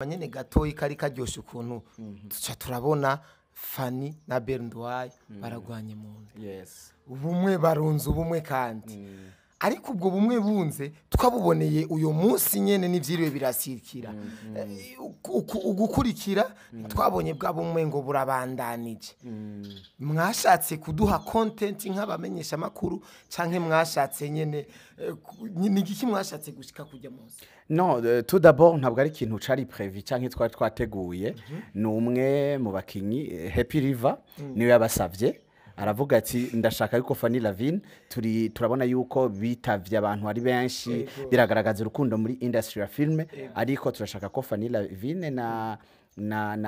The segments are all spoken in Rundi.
Nyene gatoyi kari karyoshe ukuntu tuca turabona Fanny na Abel Nduwayo baragwanye mu nda. Ubumwe barunze ubumwe kandi. Ariko ubwo bumwe bunze twabuboneye uyu munsi nyene n'ivyiriwe birasirikira. Ugukurikira twabonye bwa bumwe ngo burabandanije. Mwashatse kuduha content nk'abamenyesha makuru canke mwashatse nyene ni igiki mwashatse gushika kujya munsi? No, tout d'abord ntabwo ari ikintu cari prévu canke twari twateguye. Ni umwe mu bakinyi, Happy River, niwe yabasavye, aravuga ati: "Ndashaka yuko Fanny Lavine, turi turabona yuko bitavye abantu ari benshi, biragaragaza urukundo muri industry ya film, ariko turashaka ko Fanny Lavine na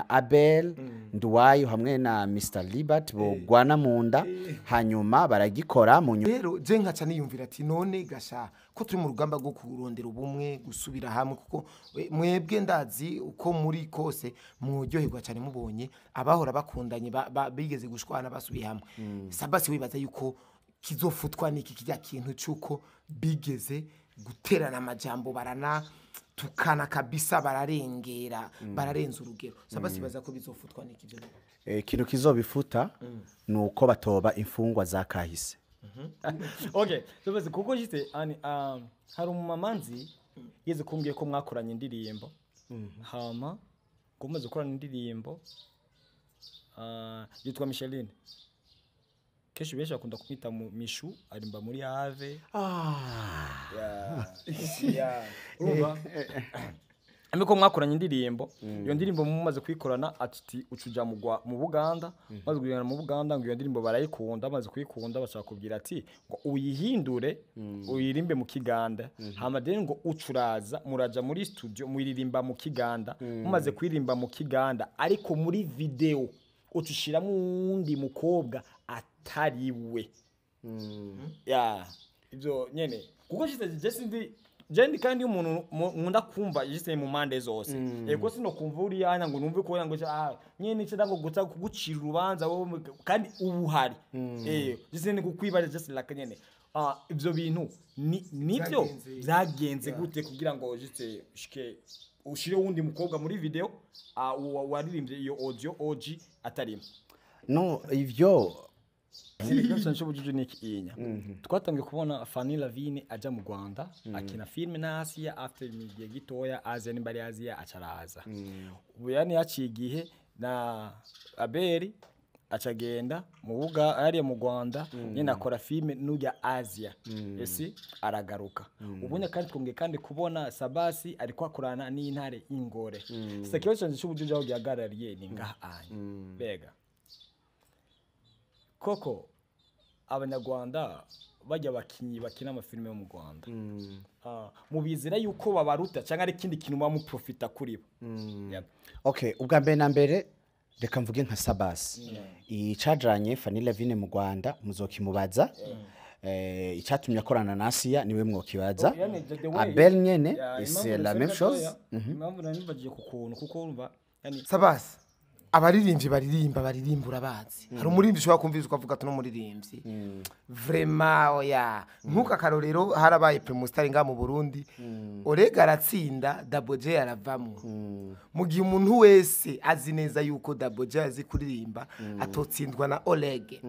Abel Nduwayo hamwe na Mr Libert bogwana mu nda." Hanyuma baragikora mu nyuma. Rero je nkaca niyumvira ati: "None gasha ko turi mu rugamba rwo kurondera ubumwe, gusubira hamwe?" Kuko mwebwe ndazi uko muri kose muryoherwa cyane mubonye abahora bakundanye bigeze gushwana basubiye hamwe. Sabasi, wibaza yuko kizofutwa niki kijya kintu cyuko bigeze guterana amajambo, barana tukana kabisa, bararengera, bararenza urugero? Sabasi, baza ko bizofutwa niki ibyo bintu? Ikintu kizobifuta ni uko batoba imfungwa za kahise. Okay, so basi kuko jite ani hari umumama nzi yeze kumbwiye ko mwakoranye indirimbo, hama ngo mumaze gukorana indirimbo, yitwa Micheline, kenshi benshi bakunda kumwita mu Mishu, arimba muri Ave. Yeah. Urumva ariko mwakoranye indirimbo, iyo ndirimbo mumaze kuyikorana, ati ucuja mu Buganda, maze kugenda mu Buganda ngo iyo ndirimbo barayikunda, bamaze kuyikunda bashaka kubwira ati ngo uyihindure uyirimbe mu Kiganda. Hama then ngo ucuraza muraja muri studio muyiririmba mu Kiganda, mumaze kuyirimba mu Kiganda, ariko muri video ucushiramo uwundi mukobwa atari we. Ya, ibyo nyene kuko shite je sindi je ndi kandi umuntu nkunda kumva jise mu mpande zose. Yego, sino kumva uriya ngo numve ko ngo nyene ico ndango guta kugucira urubanza wowe kandi ubu hari jise ni kukwibaza just like nyene ibyo bintu ni nibyo Byagenze. Byagenze gute kugira ngo jise ushike ushire wundi mukobwa muri video waririmbye iyo audio OG atarimo? No, ivyo Ikibazo cy'ubujuju ni iki inya twatangiye kubona Fanny Lavine aja mu Rwanda akina filime na Asia, after igihe gitoya Asia nimba ari Asia acaraza. Ubu yani yaciye igihe na Abeli acagenda mu buga hariya mu Rwanda nyine akora filime n'ujya Asia esi aragaruka. Ubunya kandi twongeye kandi kubona Sabasi ariko akorana n'intare ingore. Sasa ikibazo cyanjye cy'ubujuju aho gihagarariye ni ngaha anya bega koko Abanyarwanda bajya abakinyi bakina amafilime yo mu Rwanda, mubizira yuko babaruta cyangwa ari ikindi kintu muba muprofita kuri bo? Yeah. Okay, ubwa mbere na mbere reka mvuge nka Sabasi, icajanye Fanny Lavine mu Rwanda muzokimubaza. Icatumye akorana na Asia niwe mwokibaza. Oh, yani the way- Abel nyene, Yeah, c'est impamvu la même nasabye chose. gatoya, impamvu nari nibagiye ku kuntu kuko urumva yani Sabasi, abaririmbyi baririmba baririmbura bazi. Hari umuririmbyi ushobora kumviriza ukavuga ati: "N'umuririmbyi vraiment oya." Nk'uko akarorero harabaye Primustar ngaha mu Burundi, Orega aratsinda, Double J aravamwo, mu gihe umuntu wese azi neza yuko Double J azi kuririmba atotsindwa na Oreg.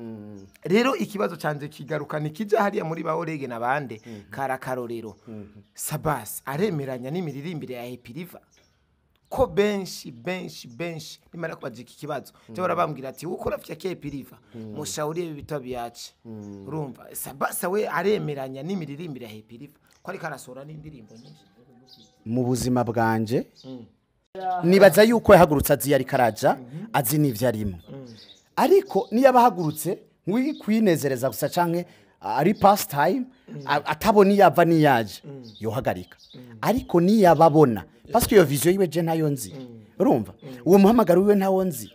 Rero ikibazo canje kigaruka nikija hariya muri ba Oreg n'abande kara karorero. Sabasi aremeranya n'imiririmbire ya Happy River, ko benshi benshi benshi nimara kubaza iki kibazo cyo barabambwira ati: "Ukora fya Happy River, mushauri ibi bito byace." Urumva Sabasa we aremeranya n'imiririmbire ya Happy River, ko ariko arasohora n'indirimbo nyinshi? Mu buzima bwanje nibaza yuko yahagurutse azi iyo ariko araja, azi n'ivyo arimo, ariko niyo aba ahagurutse kwinezereza gusa canke ari pastime, atabona iyo ava n'iyaje, yohagarika. Ariko niyo aba abona, parce que iyo vision yiwe je ntayo nzi, urumva uwo muhamagaro wiwe ntawo nzi.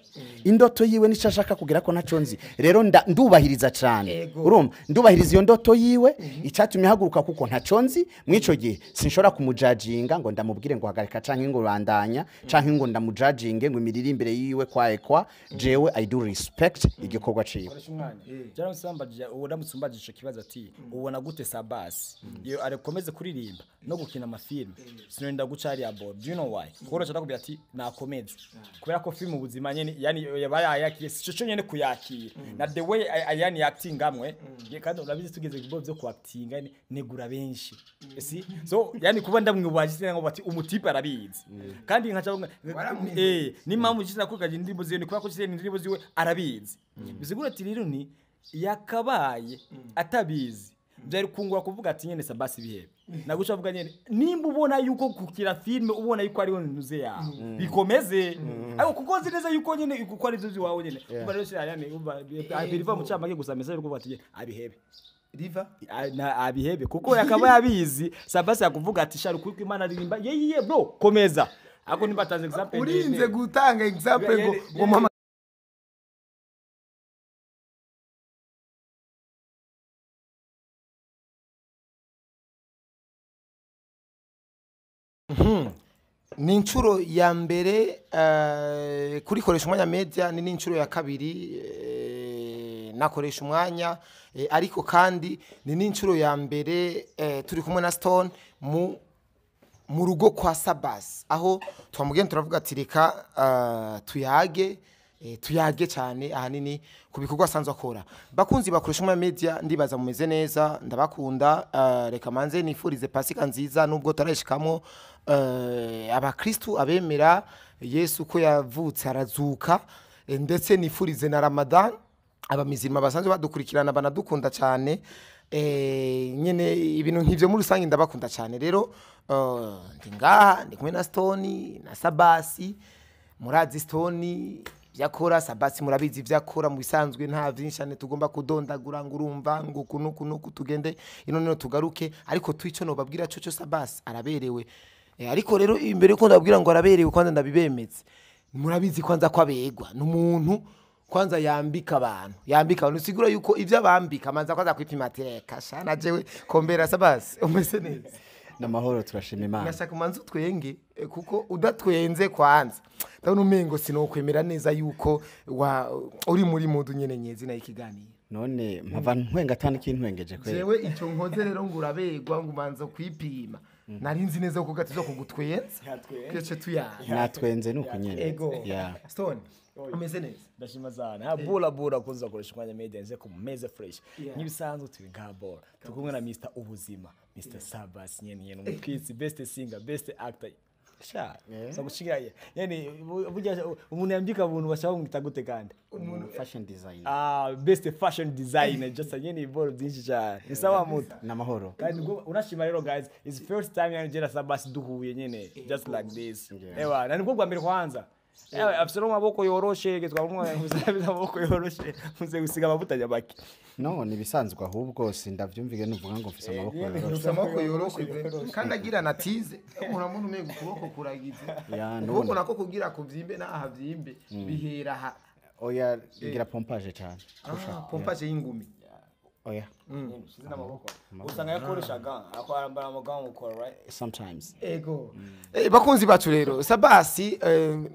Indoto yiwe nico ashaka kugira ko ntaco nzi. Rero ndubahiriza cyane. Ego. Urumva, ndubahiriza iyo ndoto yiwe icatumye haguruka kuko ntaco nzi. Mwico gihe sinshobora kumujajinga ngo ndamubwire ngo hagarika canke ngo bandanya canke ngo ndamujajinge ngo imiririmbire yiwe kwaekwa. Jewe I do respect igikorwa ciwe. Koresha umwanya. Uramutse umbajije ico kibazo ati ubona gute Sabasi iyo arekomeze kuririmba no gukina amafilme, sinorinda guca hariya bo. Do you know why? Kuko urashaka kubwira ati nakomeze, kubera ko film ubuzima nyene yani yabaye yakiriye sico cyo nyene kuyakira na the way yani acting amwe. Kandi urabizi tugeze ku byo ku acting negura benshi si so yani kuba ndamwubaje ngo bati umutipe arabizi kandi nkaca Waramwimbuye. N'impamvu nshyize nakukaje indirimbo ziwe ni kubera ko nshyize indirimbo ziwe arabizi. Bisigura ati rero ni yakabaye atabizi byari kungura kuvuga ati nyene Sabasi bihebe naguca avuga nyene nimba ubona yuko kukira filme ubona yuko ariyo ntuze yawe bikomeze, ariko kuko nzi neza yuko nyene kuko ari byo byawe nyene umva rero shira yani umva biriva mu cyamake gusa message yo kuvuga ati abihebe. Riva. Na abihebe kuko yakaba yabizi Sabasi yakuvuga ati shari kuko Imana aririmba ye ye bro komeza ako nimba atanze example Urinze gutanga example ngo mama. Ni inshuro ya mbere kuri Koresha Umwanya Media, ni n'inshuro ya kabiri nakoresha umwanya, ariko kandi ni n'inshuro ya mbere turi kumwe na Stone mu rugo kwa Sabasi, aho twamubwiye turavuga ati reka tuyage, tuyage cyane ahanini ku bikorwa asanzwe akora. Bakunzi bakoresha Umwanya Media, ndibaza mumeze neza, ndabakunda. Reka manze nifurize Pasika nziza nubwo tarashikamo, abakristu abemera Yesu ko yavutse arazuka, ndetse nifurize na Ramadan abamizirima basanzwe badukurikirana banadukunda cyane, nyene ibintu nk'ivyo muri rusange ndabakunda cyane. Rero ndi ngaha ndi kumwe na Stone na Sabasi. Murazi Stone ivyakora, Sabasi murabizi ivyakora. Mu bisanzwe nta vyinshi cyane tugomba kudondagura ngo urumva ngo uku nuku nuku tugende ino nino tugaruke, ariko twico nobabwira cyo Sabasi araberewe. Ariko rero imbere yuko ndababwira ngo araberewe, kwanza ndabibemeze, murabizi kwanza ko abegwa n'umuntu kwanza yambika abantu, yambika abantu sigura yuko ivyo abambika manza kwanza kwipima ati reka shana jewe kombera. Sabasi, umeze neza? N'amahoro, turashima Imana. Nashaka umanze utwenge, kuko udatwenze kwanza ndabona umengo sinokwemera neza yuko wa uri muri mudu nyene nyezi na ikiganiro. None mpava ntwenga atani kintwengeje kweli? Jewe icyo nkoze rero ngo urabegwa ngo umanza kwipima, nari nzi neza ko gatizo kugutwenza kece tuyaga. Natwenze nuko nyene. Ego. Yeah. Stone, umeze neza? Ndashima sana. Ha bula bula kuza koresha Umwanya Media nze ku meze fresh. Nk'ibisanzwe turi nka bora. Turi kumwe na Mr Ubuzima, Mr Sabas nyene nyene umutwitsi, best singer, best actor. Sha, so gushiga yani burya umuntu yambika ubuntu bashaka kumwita gute kandi? Fashion design. Ah, best fashion designer, just nyene iboro byinshi cyane. Ni sawa muto. N'amahoro. Kandi ngo unashima rero guys, it's first time yani jera Sabas duhuye nyene just like this. Ewa, na nibwo bwa mbere kwanza. Ewa, afise no maboko yoroshe, getwa mwe musabiza amaboko yoroshe, muze gusiga amavuta nyabaki. No, ni bisanzwe ahubwo sindavyumvige nuvuga ngo mfise amaboko yoroshe. Ufise amaboko yoroshe kandi agira na tize uramubona umengo ukuboko kuragize Ya, ukuboko none. nako kugira kuvyimbe n'aha vyimbe bihera aha. Oya, ngira pompage cyane. Ah, pompage y'ingumi. Oya. Shize n'amaboko. Usanga yakoreshaga, ako arambara amagambo ukora, right? Sometimes. Ego. Bakunzi bacu rero, Sabasi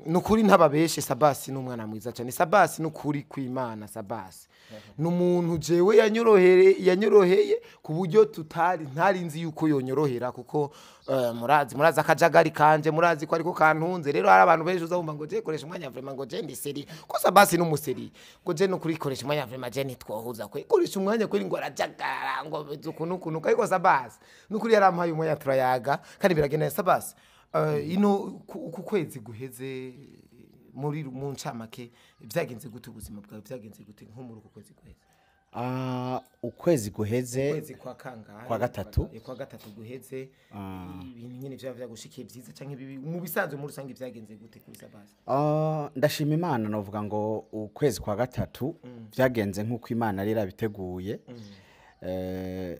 nukuri ntababeshe, Sabasi ni umwana mwiza cyane. Sabasi nukuri kwimana, Sabasi ni umuntu jewe yanyorohere yanyoroheye ku buryo tutari ntari nzi yuko yonyorohera, kuko murazi akajagari kanje, murazi ko ariko kantunze. Rero hari abantu benshi uzabumva ngo je koresha umwanya vraiment ngo je ndi seri ko Sabasi ni umuseri ngo je nukuri koresha umwanya vraiment je ntitwohuza kwe koresha umwanya kweri ngo arajagara ngo ukuntu ukuntu, ariko Sabasi nukuri yarampaye umwanya turayaga kandi biragenda. Sabasi, ino ku kwezi guheze muri mu ncamake byagenze gute? Ubuzima bwawe byagenze gute nko muri uku kwezi guheze? Ah, ukwezi guheze? Ukwezi kwa kangahe? Kwa gatatu. Kwa gatatu guheze, ibintu nyine vyaba vyagushikiye byiza canke bibi, mu bisanzwe muri rusange byagenze gute kuri Sabasi? Ah, ndashima Imana, novuga ngo ukwezi kwa gatatu byagenze nk'uko Imana yari yarabiteguye.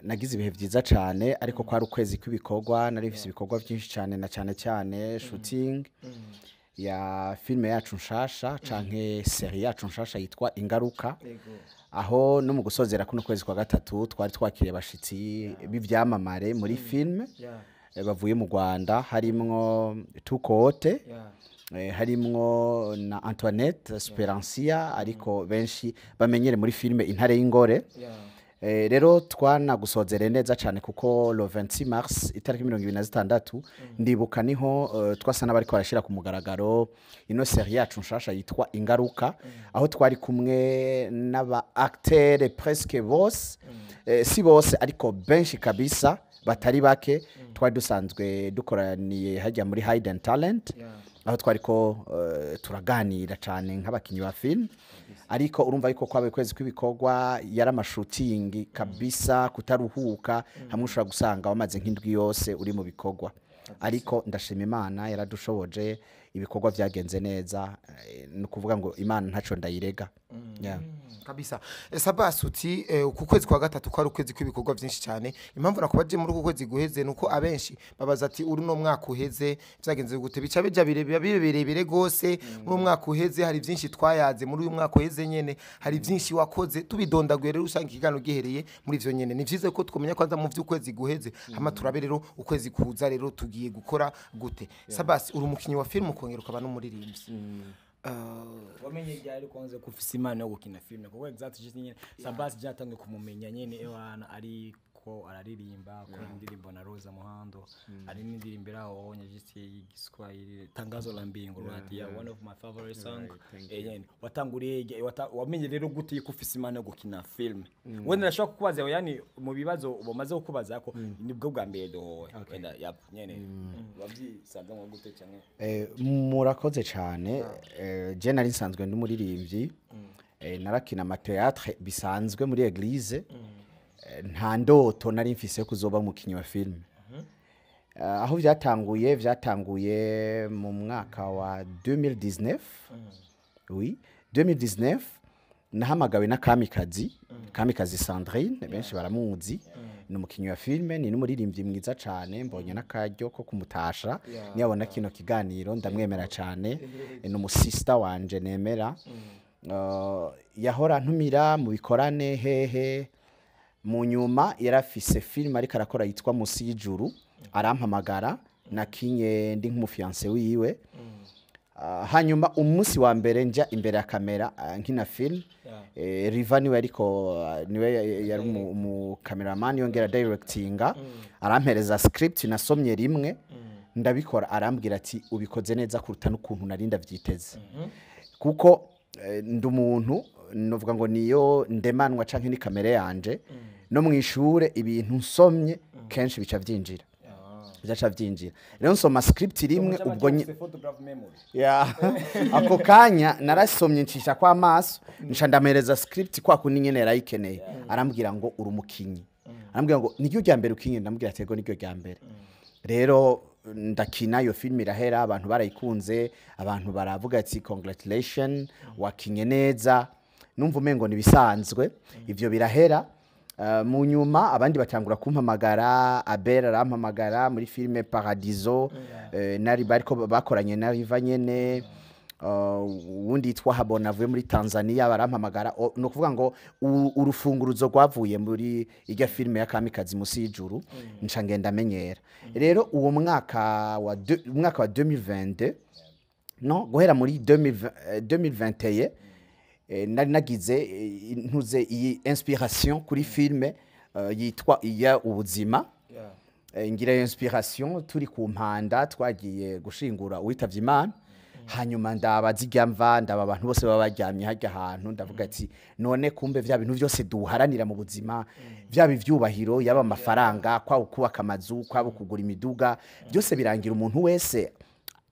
Nagize ibihe byiza cyane, ariko kwari ukwezi kw'ibikorwa, nari mfise ibikorwa byinshi cyane na cyane cyane shooting. Ya filme yacu nshasha canke série yacu nshasha yitwa Ingaruka, aho no mu gusozera kuno kwezi kwa gatatu twari twakiriye abashitsi b'ivyamamare muri filme bavuye mu Rwanda, harimwo Tukote, harimwo na Antoinette Speransia, ariko benshi bamenyere muri filme Intare y'Ingore. Rero twanagusozere neza cyane kuko le 26 mars, itariki 26, ndibuka niho twasa n'abariko barashyira ku mugaragaro ino série yacu nshasha yitwa Ingaruka, aho twari kumwe n'aba acteurs presque bose, si bose ariko benshi kabisa, batari bake twari dusanzwe dukoraniye hajya muri Hidden Talent, aho twari ko turaganira cyane nk'abakinnyi ba film. Ariko urumva yuko kwabaye ukwezi kw'ibikorwa, yari ama shooting kabisa, kutaruhuka, hamwe ushobora gusanga wamaze nk'indwi yose uri mu bikorwa. Ariko ndashima Imana yaradushoboje, ibikorwa byagenze neza, ni ukuvuga ngo Imana ntaco ndayirega. Yeah. Kabisa. Sabasi, uti uku kwezi kwa gatatu kwari ukwezi kw'ibikorwa byinshi cyane. Impamvu nakubaje muri uku kwezi guheze nuko abenshi babaza ati uri no mwaka uheze byagenze gute? Bica bija birebire birebire gose. Muri mwaka uheze hari byinshi twayaze, muri uyu mwaka uheze nyene hari byinshi wakoze, tubidondaguye. Rero usanga ikiganiro gihereye muri ivyo nyene. Ni vyiza ko twumenya kwanza mu vy'ukwezi guheze, hama turabe rero ukwezi kuza rero tugiye gukora gute. Sabasi, uri umukinyi wa film, ukongera ukaba n'umuririmbyi. Wamenye ryari kwanza ko ufise impano yo gukina filime? Kuko exact just nyene Sabasi byatangiye kumumenya nyene, ewana, ariko araririmba, akora indirimbo na Rosa Muhando, ari n'indirimbo iraho onye just y'Igiswahili, Tangazo la Mbingu, right? Yeah, one of my favorite song. Nyene watanguriye wamenye rero gute ko ufise impano yo gukina filime? Wenda ndashobora kukubaza, yani mu bibazo bamaze kukubaza ko nibwo bwa mbere dohoye, wenda yap nyene wabyisanzemo gute cyane? Murakoze cyane. Je nari nsanzwe ndi umuririmbyi, narakina ama théâtre bisanzwe muri église. Nta ndoto nari mfise yo kuzoba umukinyi wa filme. Aho vyatanguye mu mwaka wa 2019, oui, 2019. Nahamagawe na Kamikazi, Kamikazi Sandrine, benshi baramuzi, ni umukinyi wa filme, ni n'umuririmbyi mwiza cane. Mbonye n'akaryo ko kumutasha, niyabona kino kiganiro, ndamwemera cane, ni umusista wanje nemera. Yahora ntumira mu bikorane hehe. Mu nyuma yarafise filime ariko arakora yitwa Musi y'Ijuru, arampamagara, nakinye ndi nk'umu fiancé wiwe. Hanyuma umunsi wa mbere nja imbere ya kamera, nkina film, Riva niwe, ariko niwe yari umu cameraman yongera directinga, arampereza script, nasomye rimwe ndabikora, arambwira ati ubikoze neza kuruta n'ukuntu nari ndavyiteze, kuko ndi umuntu novuga ngo niyo ndemanwa canke ni kamere yanje, no mwishure ibintu nsomye kenshi bica vyinjira, byaca vyinjira. Rero nsoma script rimwe ubwo Photograph memory. Ya, ako kanya narasomye, ncisha kwa amaso, nca ndamereza script kwa kundi nyene yarayikeneye, arambwira ngo uri umukinyi, arambwira ngo niryo rya mbere ukinye? Ndamubwira ati ego, niryo rya mbere. Rero ndakina iyo film, irahera, abantu barayikunze, abantu baravuga ati congratulation, wakinye neza. Numva umengo nibisanzwe. Ivyo birahera. Mu nyuma abandi batangura kumpamagara, Abel arampamagara muri filime Paradiso, nari bariko bakoranye na Riva nyene, uwundi yitwa Habona avuye muri Tanzania barampamagara. Ni ukuvuga ngo urufunguruzo rwavuye muri irya filime ya Kamikazi Musi y'Ijuru, nca ngenda amenyera. Rero uwo mwaka wa umwaka wa 2022, no guhera muri 2020, 2021, nari nagize ntuze iyi inspiration kuri filme yitwa Iya Ubuzima. Ngira iyo inspiration turi ku mpanda, twagiye gushingura uwitavye Imana, hanyuma ndaba zirya mva, ndaba abantu bose baba baryamye harya hantu, ndavuga ati none kumbe vya bintu byose duharanira mu buzima, vyaba ivyubahiro, yaba amafaranga, kwaba kubaka amazu, kwaba kugura imiduga, byose birangira umuntu wese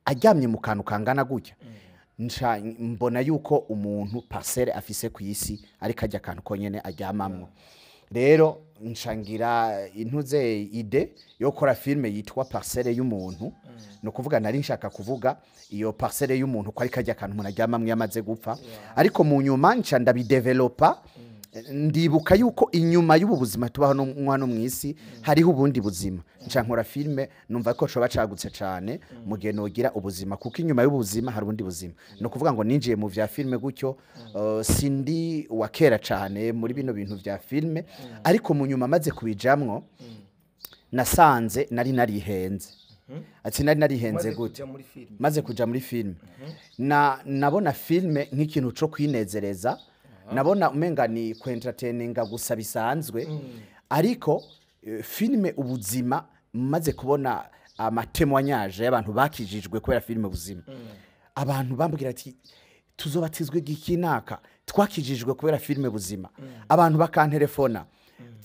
aryamye mu kantu kangana gutya. Nca mbona yuko umuntu parcelle afise ku isi ariko ajya akantu konyene aryamamwo. Rero nca ngira intuze idée yo gukora filme yitwa Parcelle y'Umuntu. Ni ukuvuga nari nshaka kuvuga iyo parcelle y'umuntu ko ari kajya akantu umuntu aryamamwo iyo amaze gupfa. Ariko mu nyuma nca ndabidevelopa. Ndibuka yuko inyuma y'ubu buzima tubaho no hano mu isi hariho ubundi buzima. Nca nkora filme, numva ko coba cagutse cane mu gihe nogira ubuzima, kuko inyuma y'ubuzima hari ubundi buzima. No kuvuga ngo ninjiye mu vya filme gutyo, sindi wa kera cane muri bino bintu vya filme, ariko mu nyuma maze kubijamwo nasanze nari narihenze. Ati nari narihenze gute? Maze kuja muri filme, na nabona filme nk'ikintu co kwinezereza, nabona umenga ni kwentertaininga gusa bisanzwe, ariko filme ubuzima maze kubona amatémoignage y'abantu bakijijwe kubera filme ubuzima. Abantu bambwira ati tuzobatizwe gikinaka, twakijijwe kubera filme buzima. Abantu bakantelefona,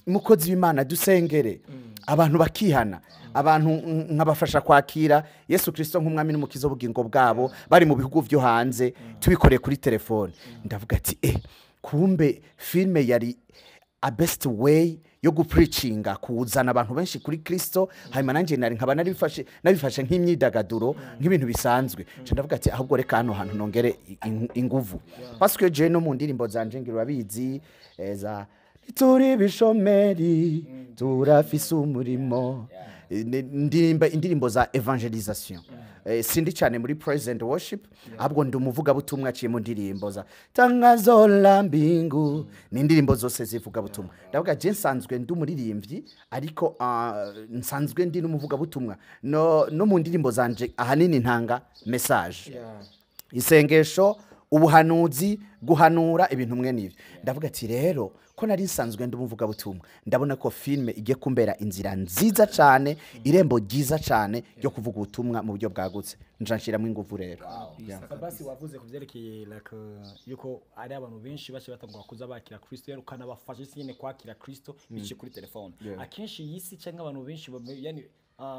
mukozi w'Imana dusengere, abantu bakihana, abantu nkabafasha kwakira Yesu Kristo nk'umwami n'umukiza w'ubugingo bwabo bari mu bihugu byo hanze, tubikoreye kuri telefone. Ndavuga ati kumbe filme yari a best way yo gupreachinga, kuzana abantu benshi kuri Kristo. Hanyuma nanje nari nkaba nabifashe nk'imyidagaduro, nk'ibintu bisanzwe. Nca ndavuga ati ahubwo reka hano hantu nongere inguvu, parce que je no mu ndirimbo zanje ngira urabizi, za turi bishomeri turafise umurimo, ndirimba indirimbo za evangelisation. Sindi cyane muri praise and worship, ahubwo ndi umuvugabutumwa aciye mu ndirimbo za tangazo la mbingu, ni indirimbo zose zivugabutumwa. Ndavuga je nsanzwe ndi umuririmbyi, ariko nsanzwe ndi n'umuvugabutumwa, no mu ndirimbo zanje ahanini ntanga message, isengesho, ubuhanuzi, guhanura ibintu mwe n'ivyo. Ndavuga ati rero ko nari nsanzwe ndi umuvugabutumwa, ndabona ko filme igiye kumbera inzira nziza cyane, irembo ryiza cyane ryo kuvuga ubutumwa mu buryo bwagutse. Nja nshiramo inguvu rero. Sabasi, wavuze ku byerekeye like yuko ari abantu benshi bace batangwa kuza bakira Kristo, yani ukanabafasha isi nyine kwakira Kristo biciye kuri telefone. Akenshi iyi si cyangwa abantu benshi yani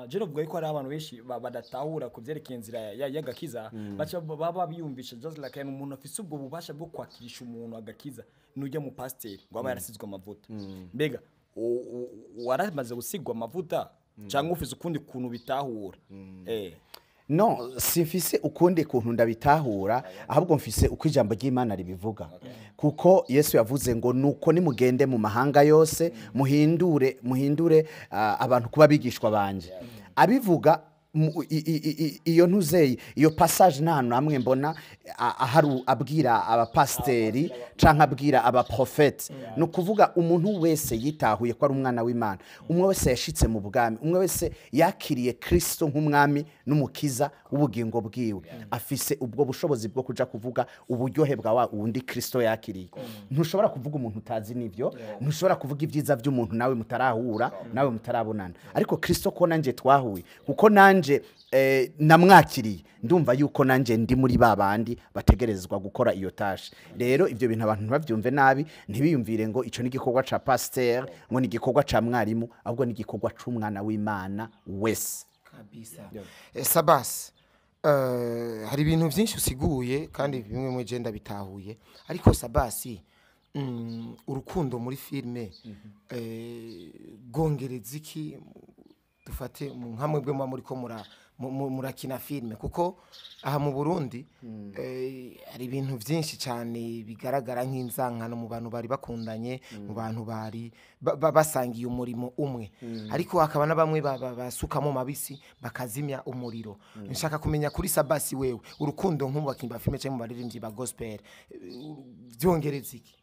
je novuga yuko hari abantu benshi badatahura ku byerekeye inzira y'agakiza, baca baba biyumvisha just like yani umuntu afise ubwo bubasha bwo kwakirisha umuntu agakiza nujya mu pasiteri ngo aba yarasizwe amavuta. Mbega waramaze gusigwa amavuta cyangwa ufise ukundi kuntu bitahura? No, simfise ukundi kuntu ndabitahura, ahubwo mfise uko ijambo ry'Imana ribivuga, kuko Yesu yavuze ngo nuko nimugende mu mahanga yose muhindure abantu kuba bigishwa banje. Abivuga iyo ntuzeyi iyo passage nta hantu hamwe mbona ahari abwira abapasteri canke abwira abaprofete. Ni ukuvuga umuntu wese yitahuye ko ari umwana w'Imana, umwe wese yashitse mu bwami, umwe wese yakiriye Kristo nk'umwami n'umukiza w'ubugingo bwiwe, afise ubwo bushobozi bwo kuja kuvuga uburyohe bwa wa wundi Kristo yakiriye. Ntushobora kuvuga umuntu utazi n'ivyo, ntushobora kuvuga ibyiza by'umuntu nawe mutarahura, nawe mutarabonana. Ariko Kristo ko nanje twahuye, kuko nanje namwakiriye, ndumva yuko nanje ndi muri ba bandi bategerezwa gukora iyo tâche. Rero ivyo bintu abantu ntibavyumve nabi, ntibiyumvire ngo ico ni igikorwa ca pasteur, ngo ni igikorwa ca mwarimu, ahubwo ni igikorwa c'umwana w'Imana wese. Kabisa. Sabas, hari ibintu byinshi usiguye kandi bimwe mu genda bitahuye, ariko Sabasi, urukundo muri filme gongereza iki? Dufate nka mwebwe muba muriko murakina filme, kuko aha mu Burundi hari ibintu byinshi cyane bigaragara nk'inzankano mu bantu bari bakundanye, mu bantu bari basangiye umurimo umwe, ariko hakaba na bamwe basukamo mabisi bakazimya umuriro. Nshaka kumenya kuri Sabasi, wewe urukundo nk'umu bakinyi ba filme cyangwa mu baririmbyi ba gospel byongereza iki?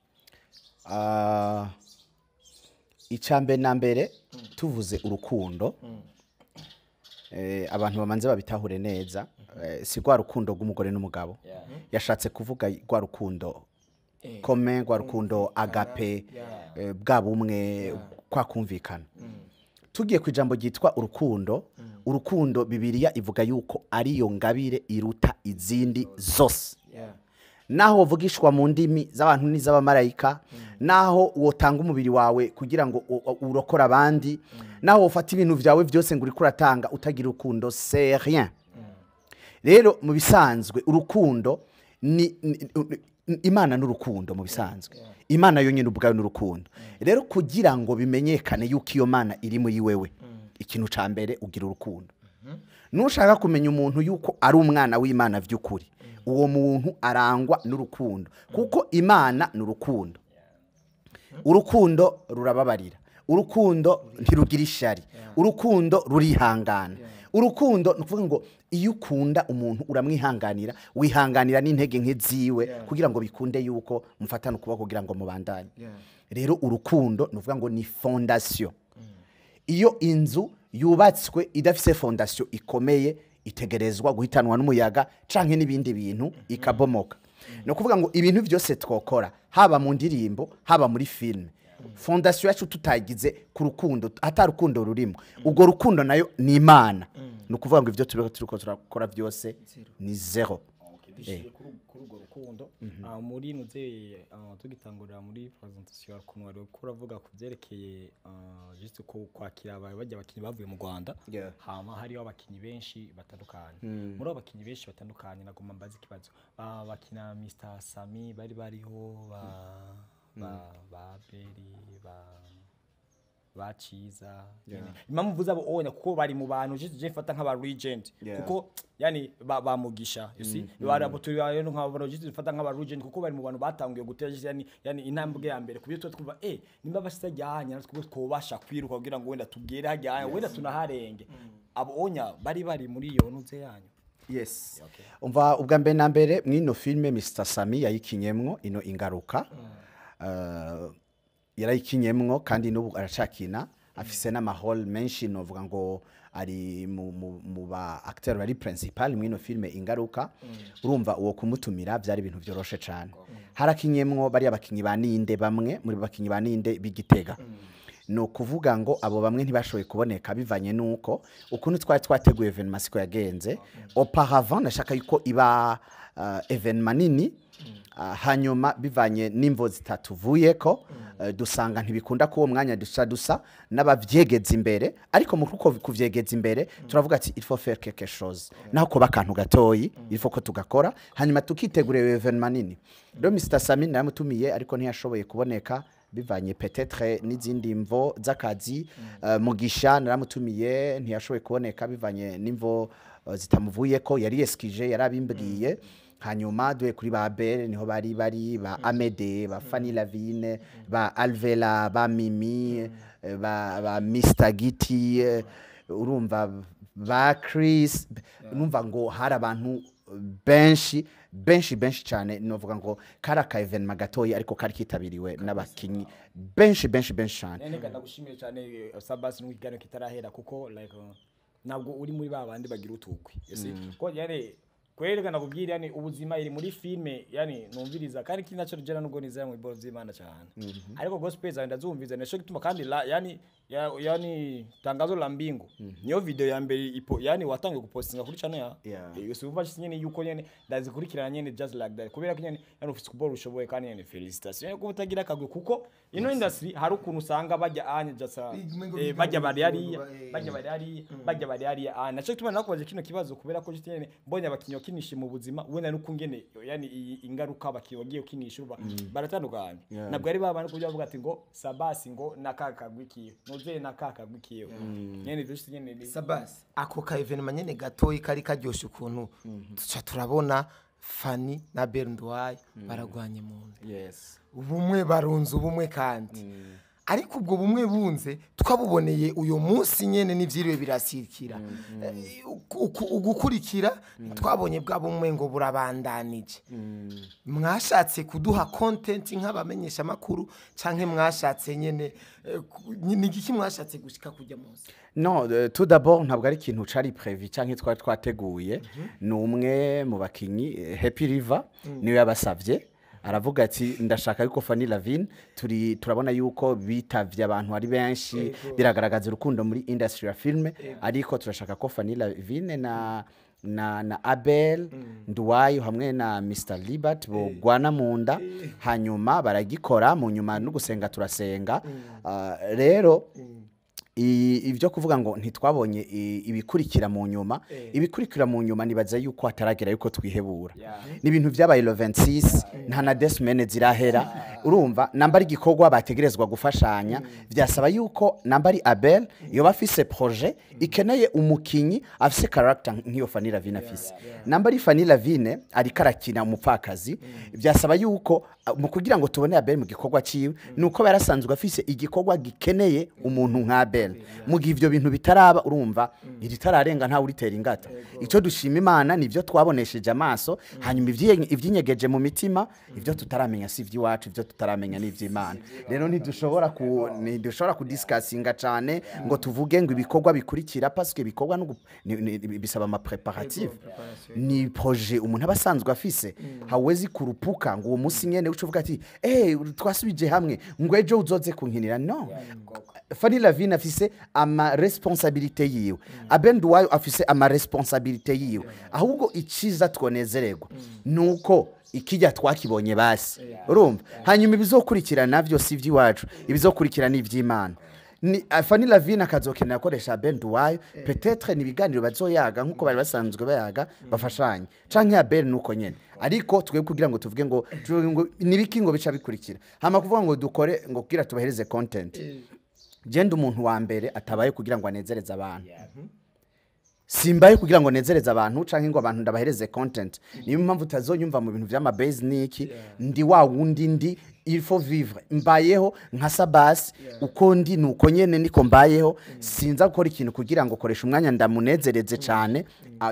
Icambere na mbere, tuvuze urukundo, abantu bamanze babitahure neza, si rwa rukundo rw'umugore n'umugabo. Yashatse kuvuga rwa rukundo kome, rwa rukundo agape, bwa bumwe, kwa kumvikana. Tugiye ku ijambo ryitwa urukundo, urukundo Bibiliya ivuga yuko ariyo ngabire iruta izindi zose. Naho wovugishwa mu ndimi z'abantu n'iz'abamarayika, naho wotanga umubiri wawe kugira ngo urokore abandi, naho wofata ibintu vyawe vyose ngo uriko uratanga, utagira urukundo c'est rien. Rero mu bisanzwe urukundo ni Imana n'urukundo. Mu bisanzwe Imana yonyine ubwayo n'urukundo. Rero kugira ngo bimenyekane yuko iyo Mana iri muri wewe, ikintu ca mbere ugira urukundo. Nushaka kumenya umuntu yuko ari umwana w'Imana vy'ukuri, uwo muntu arangwa n'urukundo, kuko Imana ni urukundo. Urukundo rurababarira, urukundo ntirugira ishari, urukundo rurihangana. Urukundo ni ukuvuga ngo iyo ukunda umuntu uramwihanganira, wihanganira n'intege nke ziwe kugira ngo bikunde yuko mufatane ukuboko kugira ngo mubandanye. Rero urukundo ni ukuvuga ngo ni fondation. Iyo inzu yubatswe idafise fondation ikomeye, itegerezwa guhitanwa n'umuyaga canke n'ibindi bintu, ikabomoka. Ni ukuvuga ngo ibintu byose twokora, haba mu ndirimbo, haba muri filime, fondation yacu tutagize ku rukundo, ata rukundo rurimo, urwo rukundo nayo ni Imana, ni ukuvuga ngo ibyo turiko turakora byose ni zéro. Dushyire kuri urwo rukundo. Muri nuze tugitangurira muri presentation, ukuntu wari uko uravuga ku byerekeye juste ko kwakira bajya abakinnyi bavuye mu Rwanda, hama hariho abakinnyi benshi batandukanye. Muri abo bakinnyi benshi batandukanye, nagomba mbaze ikibazo. Bakina Mr Sami bari bariho, ba Beri, ba Ciza nyene. Impamvu mvuze abo onya, kuko bari mu bantu je mfata nk'aba legend, kuko yani ba Mugisha, you see, bari abo turi rero nk'aba juste mfata nk'aba legend, kuko bari mu bantu batanguye gutera juste yani intambwe ya mbere kubyo tuba twumva nimba bashyize ajyanye natwe twobasha kwiruka kugira ngo wenda tugere hajyanye, wenda tunaharenge. Abo onya bari muri iyo ntuze yanyu? Yes, umva, ubwa mbere na mbere mw'ino filime Mr Sami yayikinyemwo ino Ingaruka. Yarayikinyemwo kandi n'ubu aracakina, afise n'ama rôle menshi. Novuga ngo ari mu ba acteur bari principal mw'ino filime Ingaruka. Urumva uwo kumutumira byari ibintu byoroshe cane. Harakinyemwo bari abakinyi ba Ninde, bamwe muri bakinyi ba Ninde b'Igitega. Ni ukuvuga ngo abo bamwe ntibashoboye kuboneka bivanye n'uko ukuntu twari twateguye événement siko yagenze. Auparavant nashaka yuko iba événement nini, hanyuma bivanye n'imvo zitatuvuyeko, dusanga ntibikunda ko uwo mwanya dusa n'abavyegeza imbere. Ariko mu kuko kuvyegeza imbere turavuga ati il faut faire quelque chose, naho kuba akantu gatoyi il faut ko tugakora, hanyuma tukitegura iyo événement nini. Rero Mr Sami naramutumiye ariko ntiyashoboye kuboneka bivanye peut-être n'izindi mvo z'akazi. Mugisha naramutumiye, ntiyashoboye kuboneka bivanye n'imvo zitamuvuyeko, yari yeskije, yarabimbwiye. Hanyuma duhe kuri ba Bere, niho bari ba Amede, ba Fanny Lavine, ba Alvela, ba Mimi, ba Mr Giti, urumva ba Chris. Numva ngo hari abantu benshi benshi benshi cyane. Novuga ngo kari aka événement gatoyi ariko kari kitabiriwe n'abakinyi benshi benshi benshi cyane. Nene ndagushimiye cyane, Sabasi, n'ikiganiro kitarahera, kuko like ntabwo uri muri ba bandi bagira utukwi, you see, ko yani kwerekana kubwira yani ubuzima iri muri filme, yani numviriza. Kandi ikindi naco jera nubwo nizera mu biboro vy'Imana cyane, ariko gospel zawe ndazumviza, nico gituma kandi yani yani Tangazo la Mbingu niyo video ya mbere ipo yani watangiye gupostinga kuri channel ya. Usumva nyene yuko nyene ndazikurikirana nyene just like that, kubera ko nyene yani ufite kubora ushoboye, kandi nyene félicitations ko utagira akagwe, kuko ino industry hari ukuntu usanga bajya anye just Biga bajya bari hariya, bajya bari hariya, bajya bari hariya. Ah, naco gituma nakubaje kino kibazo, kubera ko juste nyene mbonye abakinyi wakinisha mu buzima, wenda n'ukungene yani iyi ingaruka abakinyi wagiye ukinisha uba baratandukanye. Ntabwo ari babandi kubyo bavuga ati ngo Sabasi ngo nakaka gwikiwe nuze nakaka gwikiwe nyene juste nyene Sabasi, ako ka événement nyene gatoyi kari karyoshe, ukuntu tuca turabona Fanny na Berndwaye baragwanye mu nda. Ubumwe barunze ubumwe, kandi ariko ubwo bumwe bunze twabuboneye uyu munsi nyene n'ivyiriwe birasirikira. Ugukurikira twabonye bwa bumwe ngo burabandanije. Mwashatse kuduha content nk'abamenyesha amakuru, canke mwashatse nyene ni igiki mwashatse gushika kujya munsi? No, tout d'abord ntabwo ari ikintu cari prévu canke twari twateguye. Ni umwe mu bakinyi, Happy River, niwe yabasavye, aravuga ati ndashaka yuko Fanny Lavine, turi turabona yuko bitavye abantu ari benshi, biragaragaza urukundo muri industry ya filme, ariko turashaka ko Fanny Lavine na Abel Nduwayo hamwe na Mr Libert bogwana mu nda. Hanyuma baragikora, mu nyuma no gusenga turasenga. Rero ibyo kuvuga ngo ntitwabonye ibikurikira mu nyuma, ibikurikira mu nyuma nibaza yuko hataragera yuko twihebura. Ni ibintu byabaye le 26, nta na deux semaines zirahera. Urumva, namba ari igikorwa bategerezwa gufashanya, vyasaba yuko namba ari Abel yoba afise projet ikeneye umukinyi afise character nk'iyo Fanny Lavine afise, namba ari Fanny Lavine ariko arakina umupfakazi, byasaba yuko mu kugira ngo tubone Abel mu gikorwa ciwe, nuko yarasanzwe afise igikorwa gikeneye umuntu nka Abel. Mu gihe ivyo bintu bitaraba, urumva, iritararenga ntawe uritera ingata. Icyo dushima Imana nivyo twabonesheje amaso, hanyuma ivyinyegeje mu mitima, ivyo tutaramenya si ivy'iwacu, ivyo tutaramenya ni ivy'Imana. Rero ntidushobora kudiscussinga cane ngo tuvuge ngo ibikorwa bikurikira, parce que ibikorwa bisaba ama préparatifs, ni projet umuntu aba asanzwe afise. Hawezi kurupuka ngo uwo munsi nyene uce uvuga ati: "Eh, twasubije hamwe, ngo ejo uzoze kunkinira." No, Fanny Lavine afise ama responsabilité yiwe, Abel Nduwayo afise ama responsabilité yiwe. Ahubwo iciza twonezererwa nuko ikijya twakibonye basi, urumva. Hanyuma ibizokurikira navyo si ivy'iwacu, ibizokurikira ni ivy'Imana. Ni Fanny Lavine akazokenera akoresha Abel Nduwayo, peut-être ni ibiganiro bazoyaga nkuko bari basanzwe bayaga, bafashanye, canke Abel nuko nyene. Ariko twebwe kugira ngo tuvuge ngo nibiki ngo bica bikurikira, hama kuvuga ngo dukore ngo kugira tubahereze content, genda umuntu wa mbere atabaye kugira ngo anezereze abantu. Simbaye kugira ngo nezereze abantu canke ngo abantu ndabahereze content. Niyo mpamvu utazonyumva mu bintu vy'ama base niki. Ndi wa wundi ndi, il faut vivre. Mbayeho nka Sabasi, uko ndi nuko nyene niko mbayeho. Sinza gukora ikintu kugira ngo koresha umwanya ndamunezereze cane,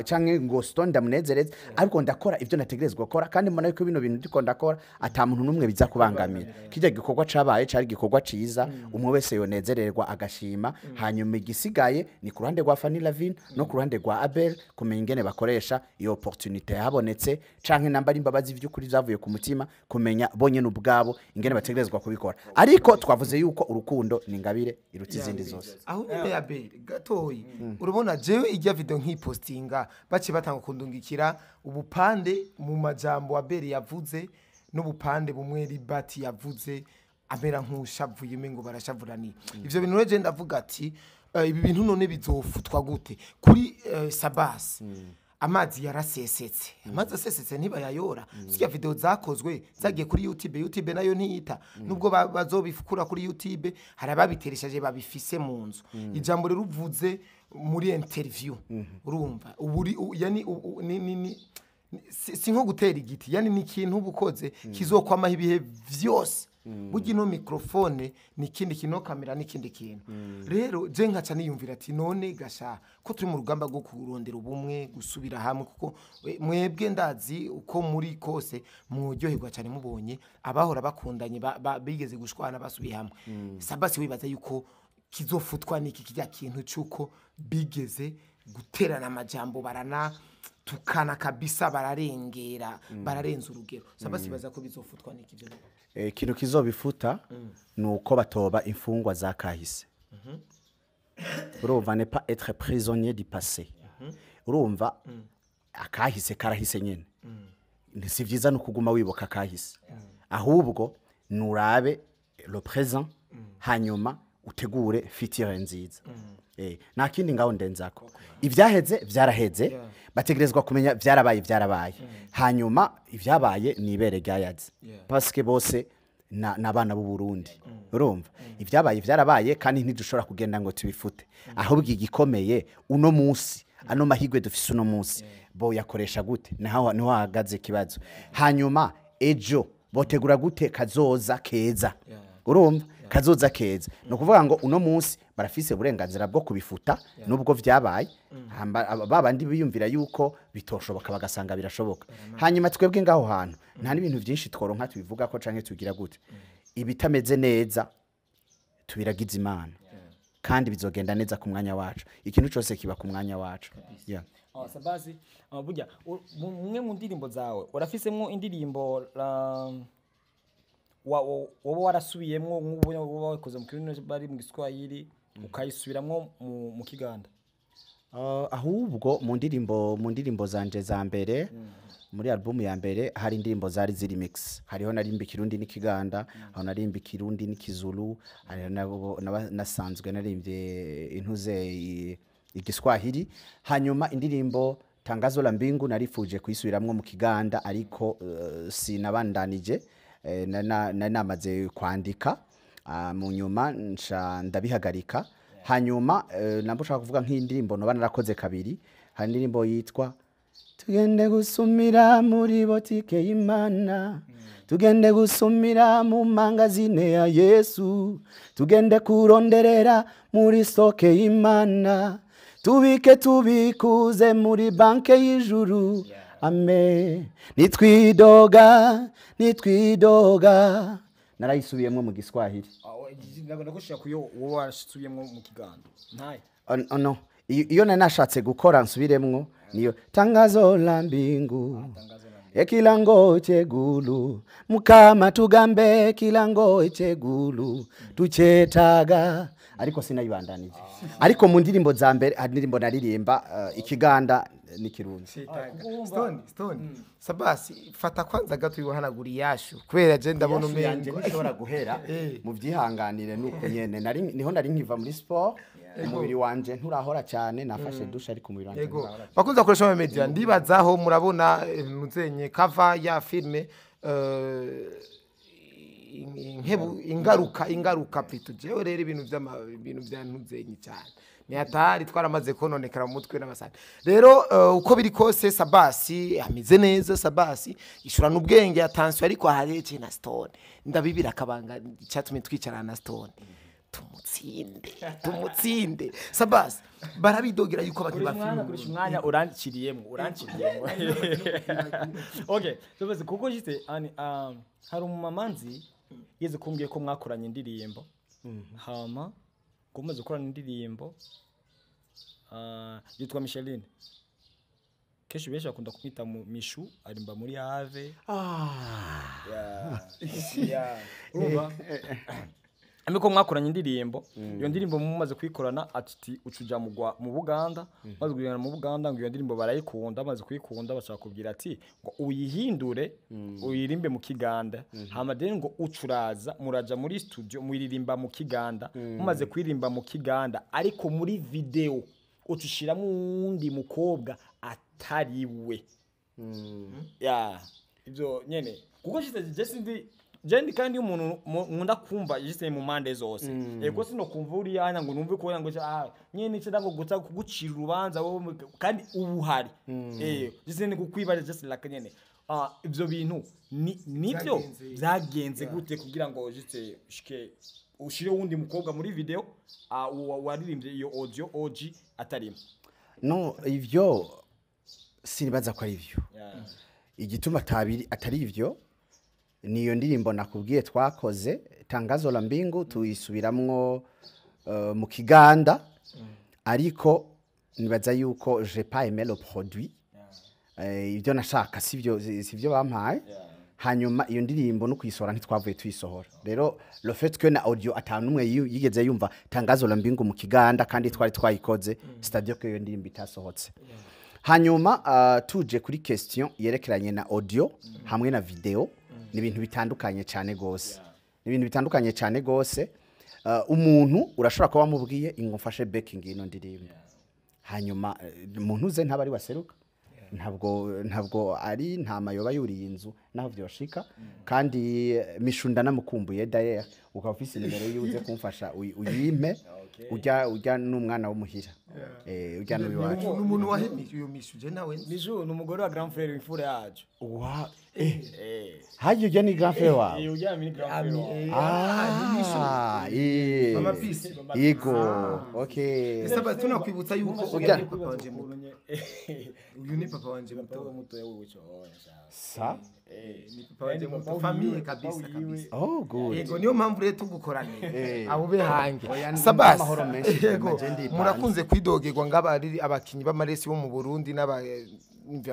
canke ngo stone ndamunezereze, ariko ndakora ivyo nategerezwa gukora, kandi mbona yuko bino bintu ndiko ndakora ata muntu n'umwe biza kubangamira. Kijya gikorwa cabaye cari igikorwa ciza, umwe wese yonezererwa agashima. Hanyuma igisigaye ni ku ruhande rwa Fanny Lavine no ku ruhande rwa Abel kumenya ingene bakoresha iyo opportunité yahabonetse, canke namba ari imbabazi vy'ukuri zavuye ku mutima, kumenya bonyene ubwabo ingene bategerezwa kubikora. Ariko twavuze yuko urukundo ni ingabire iruta izindi zose. Aho nyene ya Bere gatoyi, urabona jewe ijya video nkipostinga, bace batanga kundungikira ubupande mu majambo Abel yavuze n'ubupande bumwe Libati yavuze, amera nk'ushavuye, umengo barashavuraniye. Ivyo bintu rero je ndavuga ati ibi bintu none bizofutwa gute kuri Sabasi? Amazi yarasesetse, amazi asesetse ntibayayora. Zirya video zakozwe zagiye kuri YouTube, YouTube nayo ntiyita nubwo bazobifukura kuri YouTube, hari ababiteresheje babifise mu nzu. Ijambo rero uvuze muri interview, urumva, uburi yani ni si nko gutera igiti, yani ni ikintu uba ukoze kizokwamaho ibihe vyose. Burya ino microphone ni ikindi kintu, kamera ni ikindi kintu. Rero je nkaca niyumvira ati: none gasha ko turi mu rugamba rwo kurondera ubumwe, gusubira hamwe, kuko mwebwe ndazi uko muri kose muryoherwa cyane mubonye abahora bakundanye bigeze gushwana basubiye hamwe. Sabasi, wibaza yuko kizofutwa niki kijya kintu cyuko bigeze guterana amajambo, barana tukana kabisa, bararengera, bararenza urugero? Sabasi, baza ko bizofutwa niki ibyo? Ikintu kizobifuta ni uko batoba imfungwa za kahise. Urumva, ne pas être prisonnier du passé. Urumva, akahise karahise nyene. Si vyiza no kuguma wibuka akahise, ahubwo nurabe le présent, hanyuma utegure future nziza. Nta kindi ngaho ndenzako. Ivyaheze vyaraheze, bategerezwa kumenya vyarabaye vyarabaye. Hanyuma ivyabaye ni ibere ryayaze, parce que bose n'abana b'u Burundi. Urumva, ivyabaye vyarabaye, kandi ntidushobora kugenda ngo tubifute. Ahubwo igikomeye uno munsi, ano mahigwe dufise uno munsi, bo yakoresha gute? Naho niho hahagaze ikibazo. Hanyuma ejo botegura gute kazoza keza? Urumva, kazoza keza ni ukuvuga ngo uno munsi barafise uburenganzira bwo kubifuta nubwo vyabaye. Babandi biyumvira yuko bitoshoboka bagasanga birashoboka. Hanyuma twebwe ngaho hantu nta n'ibintu byinshi tworonka tubivuga ko canke tugira gute. Ibitameze neza tubiragiza Imana, kandi bizogenda neza ku mwanya wacu. Ikintu cyose kiba ku mwanya wacu, yeah. Sabazi, burya mumwe mu ndirimbo zawe urafisemwo indirimbo woba warasubiyemwo, nk'ubu woba wakoze mu Kirundi bari mu Giswahili, ukayisubiramwo mu Kiganda? Ahubwo mu ndirimbo zanje za mbere, muri album ya mbere, hari indirimbo zari ziri mix. Hariho narimba Ikirundi n'Ikiganda, aho narimba Ikirundi n'Ikizulu, hariho nasanzwe narimbye intuze Igiswahili. Hanyuma indirimbo Tangazo la Mbingu narifuje kuyisubiramwo mu Kiganda, ariko sinabandanije. Nari namaze kwandika. Mu nyuma nca ndabihagarika. Hanyuma namba ushaka kuvuga nk'indirimbo noba narakoze kabiri, hari indirimbo yitwa "Tugende gusumira muri botike y'Imana, tugende gusumira mu mangazine ya Yesu, tugende kuronderera muri stock y'Imana, tubike tubikuze muri banke y'ijuru, amen, nitwidoga nitwidoga." Narayisubiyemo mu Giswahili. Ndagushira kuyo wowe warasubiyemo mu Kiganda ntaye. Oh, no. Iyo nari nashatse gukora nsubiremwo niyo "Tangazo la mbingu ekilango chegulu mukama tugambe kilango chegulu tuchetaga", ariko sinayibandanije. Ariko mu ndirimbo za mbere hari indirimbo naririmba Ikiganda n'Ikirundi. Stone, Stone, Sabasi, fata kwanza gato iwahanagura iyashu kubera je ndabona Iyashu yanje umengo ntishobora guhera, muvyihanganire, nuko nyene nari niho nari nkiva muri sport, umubiri wanje nturahora cyane. Nafashe douche ariko umubiri wanje nturahora. Bakunze gukoresha ama media, ndibazaho murabona muzenye cover ya filme inkebu ingaruka plutôt. Jewe rero ibintu vy'ama ibintu vya ntuzenye cyane ni hatari, twaramaze kononekara mu mutwe n'abasani. Rero uko biri kose Sabasi ameze neza. Sabasi ishurana ubwenge, attention. Ariko hareje na Stone, ndabibira akabanga icyatumye twicarana na Stone, tumutsinde tumutsinde. Sabasi, barabidogera yuko abakinyi ba Umwanya filime kurisha umwanya uranciriyemo. Okay, tubaze kuko jite ani hari umumama nzi yeze kumbwiye ko mwakoranye indirimbo, hama ngo mumaze gukorana indirimbo, yitwa Micheline, kenshi benshi bakunda kumwita Mishu, arimba muri Ave. Yeah. Urumva ariko mwakoranye indirimbo, iyo ndirimbo mumaze kuyikorana ati ucuja mu Buganda, maze kugenda mu Buganda ngo iyo ndirimbo barayikunda, bamaze kuyikunda bashaka kubwira ati ngo uyihindure uyirimbe mu Kiganda. Hama then ngo ucuraza muraja muri studio muyiririmba mu Kiganda, mumaze kuyirimba mu Kiganda ariko muri video ucushiramo uwundi mukobwa atari we. Ya, ibyo nyene kuko shite je sindi je ndi kandi umuntu nkunda kumva jise mu mande zose. Yego, sino kumva uriya ngo numve ko ngo nyene ico ndango guta kugucira urubanza wowe kandi ubu hari jise ni kukwibaza just like nyene ibyo bintu ni nibyo Byagenze. Byagenze gute kugira ngo jise ushike ushire wundi mukobwa muri video waririmbye iyo audio OG atarimo? No, ivyo sinibaza ko ari ivyo. Igituma atari ivyo, niyo ndirimbo nakubwiye twakoze "Tangazo la mbingu", tuyisubiramwo mu Kiganda, ariko nibaza yuko j'ai pas aimé le produit. Ibyo nashaka sivyo bampaye. Hanyuma iyo ndirimbo no kuyisohora ntitwavuye tuyisohora. Rero le fait que na audio atanumwe yigeze yumva "Tangazo la mbingu" mu Kiganda kandi twari twayikoze, c'est-à-dire que iyo ndirimbo itasohotse. Hanyuma tuje kuri question yerekeranye na audio hamwe na video, ni ibintu bitandukanye cyane gose, ni ibintu bitandukanye cyane gose. Umuntu urashobora kuba wamubwiye ngo mfashe backing ino ndirimbo, hanyuma umuntu uze ntaba ari waseruka, ntabwo ari ntama yoba yuriye inzu naho vyoshika. Kandi Mishunda namukumbuye d'ailleurs, ukaba ufise nimero yiwe uze kumfasha uyimpe. Ujya n'umwana w'umuhira, ujya n'uwiwacu. Ni umuntu wahemije uyu Mishu, je nawe nzi. Mishu ni umugore wa grand frère w'imfura yacu. Wa haje ujya ni grand frère wawe? Ujya ni grand frère wawe. Ah, Mama Peace. Yego, okay. Ese tunakwibutsa yuko uyu ni papa wanje muto, uyu ni papa wanje muto. Papa muto wewe cyo. Sa Ni papa wanje muto, famille kabisa kabisa. Oh, good. Yego, niyo mpamvu rero tugukoraniye abo be hange. Oya, ni Sabasi, amahoro menshi, yego, je ndipanze. Murakunze kwidogerwa ng'abari abakinyi b'amaresi bo mu Burundi n'aba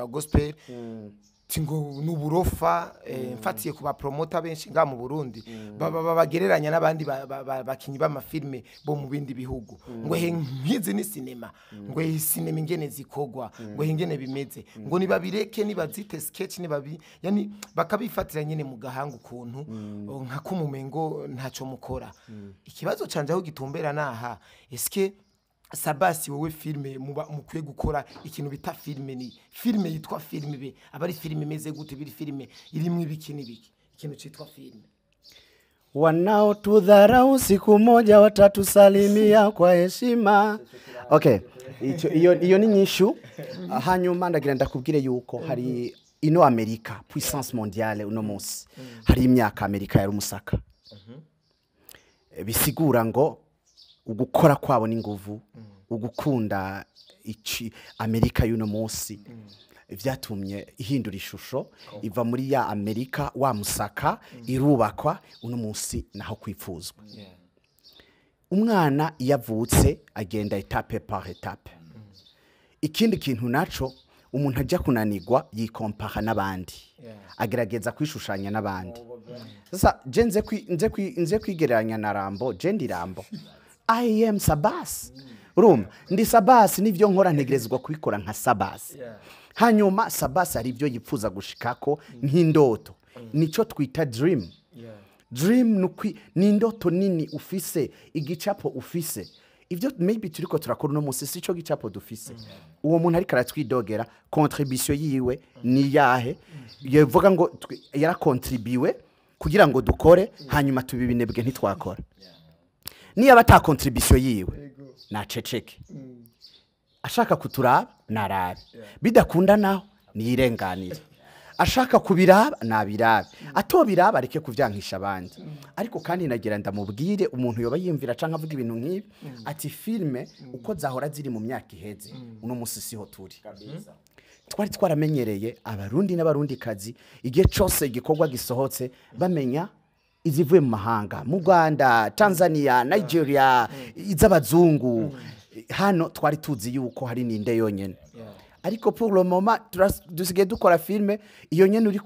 gospel ngo nuburofa. Mfatiye ku bapromota benshi nga mu Burundi baba babagereranya n'abandi bakinyi b'amafilme bo mu bindi bihugu, ngo he nkizi ni sinema, ngo he sinema ingene zikogwa, ngo he ingene bimeze, ngo nibabireke nibazite sketch nibabi, yani bakabifatira nyene mu gahanga ukuntu nka kumumengo ntaco mukora. Ikibazo canje aho gitumbera naha: eske Sabasi, wowe filme muba mukwiye gukora ikintu bita filme, ni filme yitwa filme be aba ari filme imeze gute? Biri filme irimwo ibiki n'ibiki? Ikintu citwa filime. Wanaotudharau siku moja watatusalimia kwa heshima. Okay, iyo ni nyishu. Hanyuma ndagira ndakubwire yuko hari ino Amerika, puissance mondiale uno munsi, hari imyaka Amerika yari umusaka. Bisigura ngo ugukora kwabo n'inguvu, ugukunda ici Amerika y'uno munsi, vyatumye ihindura ishusho, iva muri ya Amerika wa musaka, irubakwa uno munsi naho kwipfuzwa. Umwana iyo avutse agenda étape par étape. Ikindi kintu naco, umuntu ajya kunanirwa yikompara n'abandi, agerageza kwishushanya n'abandi. Sasa je nze kwigereranya na Rambo? Je ndi Rambo? I am Sabas. Urumva, ndi Sabas, nivyo nkora ntegerezwa kubikora nka Sabas. Hanyuma Sabas hari ibyo yipfuza gushikako nk'indoto, nico twita dream. Dream ni indoto nini ufise, igicapo ufise. Ivyo maybe turiko turakora uno munsi sico gicapo dufise. Uwo muntu ariko aratwidogera, contribution yiwe ni yahe? Yevuga ngo yarakontribuwe kugira ngo dukore, hanyuma tubibinebwe ntitwakora. Niba ata contribution yiwe, naceceke. Ashaka kuturaba narabe, bidakunda naho niyirenganire. Ashaka kubiraba nabirabe, atobiraba areke kuvyankisha abandi. Ariko kandi nagira ndamubwire umuntu yoba yiyumvira canke avuga ibintu nk'ibi ati filme uko zahora ziri mu myaka iheze, uno musi siho turi. Twari twaramenyereye Abarundi n'Abarundikazi, igihe cose igikorwa gisohotse bamenya izivuye mu mahanga, mu Rwanda, Tanzania, Nigeria, iz'abazungu. Hano twari tuzi yuko hari ninde yonyene, ariko pour le moment dusigaye dukora filme iyo nyene uri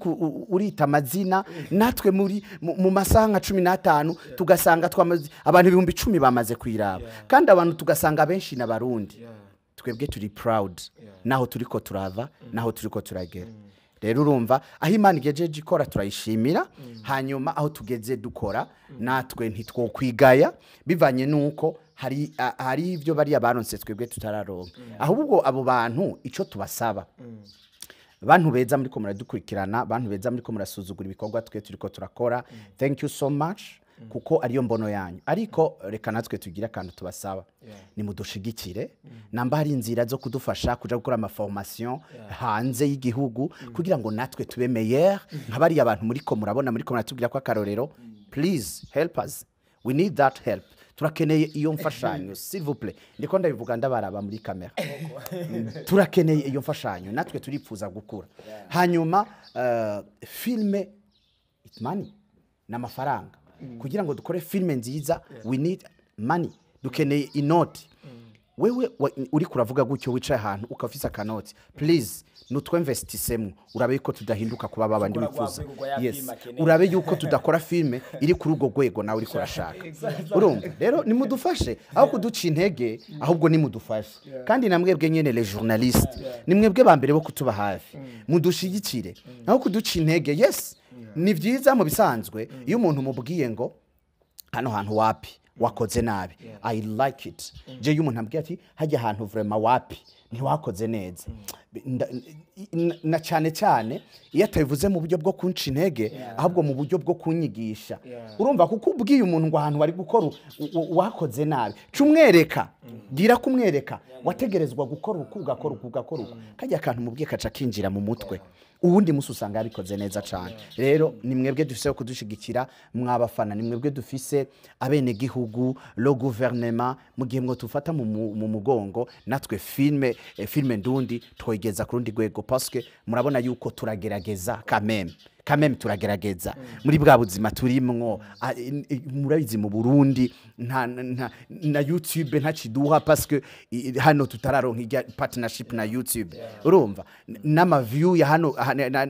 urita amazina, natwe muri mu masaha nka 15 tugasanga twamaze abantu 10,000 bamaze kwiraba, kandi abantu tugasanga benshi n'Abarundi. Twebwe turi proud naho turiko turava, naho turiko turagera. Rero urumva, aho Imana igejeje ikora turayishimira. Hanyuma aho tugeze dukora natwe ntitwokwigaya, bivanye nuko hari ibyo bariya baronse twebwe tutararonka. Ahubwo abo bantu ico tubasaba, bantu beza muri ko muradukurikirana, bantu beza muri ko murasuzugura ibikorwa twe turiko turakora, thank you so much, kuko ariyo mbono yanyu. Ariko reka natwe tugire akantu tubasaba: nimudushigikire. Namba hari inzira zo kudufasha kuja gukora amaformation hanze y'igihugu kugira ngo natwe tube meilleur nka bariya bantu muri ko murabona, muri ko muratubwira ko akarorero, please help us, we need that help. Turakeneye iyo mfashanyo, s'il vous plaît. Ndiko ndabivuga ndabaraba muri kamera. Turakeneye iyo mfashanyo, natwe turipfuza gukura. Hanyuma filme it money, n'amafaranga. Kugira ngo dukore filme nziza we need money, dukeneye inoti. Wewe uri kuravuga gutyo, wicaye ahantu ukafisa akanoti, please nutwemvestisemo, urabe yuko tudahinduka kuba babandi Gukora rwa wifuza. rwego rwa ya filime akeneye. Urabe yuko tudakora filme iri kuri urwo rwego nawe uriko urashaka. Urumva rero, nimudufashe aho kuduca intege, ahubwo nimudufashe. Kandi namwebwe nyene les journalistes, ni mwebwe ba mbere bo kutuba hafi, mudushigikire aho kuduca intege. Yes, ni byiza mu bisanzwe iyo umuntu mubwiye ngo hano hantu wapi, wakoze nabi. I like it. Je iyo umuntu ambwiye ati hajya ahantu vraiment wapi, ntiwakoze neza. Na cyane cyane iyo atabivuze mu buryo bwo kunca intege, ahubwo mu buryo bwo kunyigisha. Urumva, kuko ubwiye umuntu ngo ahantu wari gukora wakoze nabi, cumwereka, bwira kumwereka wategerezwa gukora uku, ugakora uku, ugakora uku, kajya akantu mubwiye kaca kinjira mu mutwe, uwundi musi usanga yabikoze neza cyane. Rero ni mwebwe dufise yo kudushigikira, mwabafana, ni mwebwe dufise, abenegihugu, le gouvernement. Mu gihe mwo tufata mu mugongo, natwe filme ndundi twegeza ku rundi rwego, parce que murabona yuko turagerageza quand même, turagerageza muri bwa buzima turimwo. Murabizi mu Burundi nta na YouTube ntakiduha, parce que hano tutararonka ijya partnership na YouTube. Urumva, n'ama view ya hano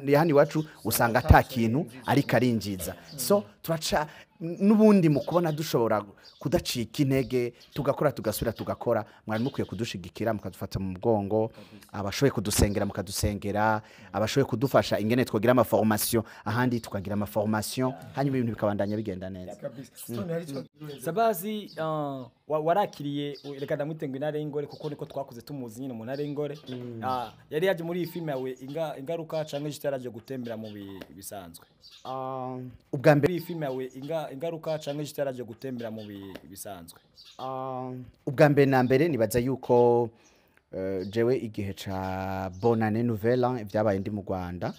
ya hano iwacu usanga ata kintu ariko arinjiza. So Turaca n'ubundi mu kubona dushobora kudacika intege, tugakora, tugasubira tugakora. Mwari mukwiye kudushigikira, mukadufata mu mugongo, abashoboye kudusengera mukadusengera, abashoboye kudufasha ingene twogira amaformation ahandi tukagira amaformation, hanyuma ibintu bikabandanya bigenda neza. Stone, hari icyo? Sabazi, warakiriye, reka ndamwite ngo Intare y'Ingore, kuko niko twakuze tumuzi nyine mu Ntare y'Ingore. Yari yaje muri iyi filime yawe Ingaruka, canke juste yaraje gutembera mu bisanzwe? Ubwa mbere Muri iyi filime yawe Ingaruka, canke juste yaraje gutembera mu bisanzwe? Ubwa mbere na mbere nibaza yuko jewe igihe ca Bonane, Nouvel An, ibyabaye ndi mu Rwanda,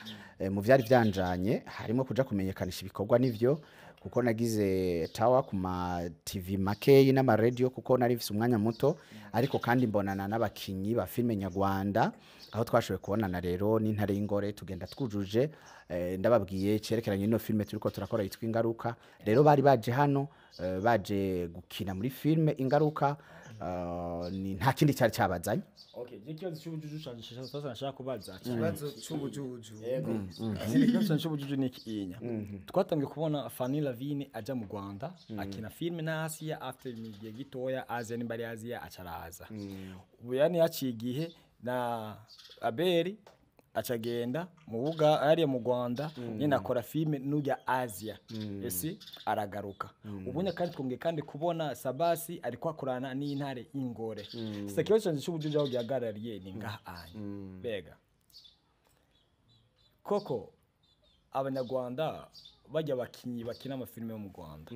mu vyari vyanjanye harimo kuja kumenyekanisha ibikorwa, nivyo, kuko nagize tawa ku ma TV makeyi n'ama radio, kuko nari mfise umwanya muto. Ariko kandi mbonana n'abakinyi ba filime nyarwanda, aho twashoboye kubonana rero n'Intare y'Ingore, tugenda twujuje, ndababwiye cerekeranye n'ino filime turiko turakora yitwa Ingaruka. Rero bari baje hano, baje gukina muri filime Ingaruka, ni nta kindi cyari cyabazanye. Okay, je ikibazo cy'ubujuju canje sasa nashaka kubaza. Ikibazo c'ubujuju? Ikibazo cy'ubujuju ni iki inya. Twatangiye kubona Fanny Lavine aja mu Rwanda akina filime na Asia, after igihe gitoya Asia nimba ari Asia acaraza. Ubu yani yaciye igihe na Abeli acagenda mu buga ariya mu Rwanda nyine akora filime n'ujya Asia esi aragaruka. Ubunya kandi twongeye kandi kubona Sabasi ariko akorana n'Intare y'Ingore. Sasa ikibazo canje cy'ubujuju aho gihagarariye ni ngaha anya bega koko Abanyarwanda bajya abakinyi bakina amafilime yo mu Rwanda,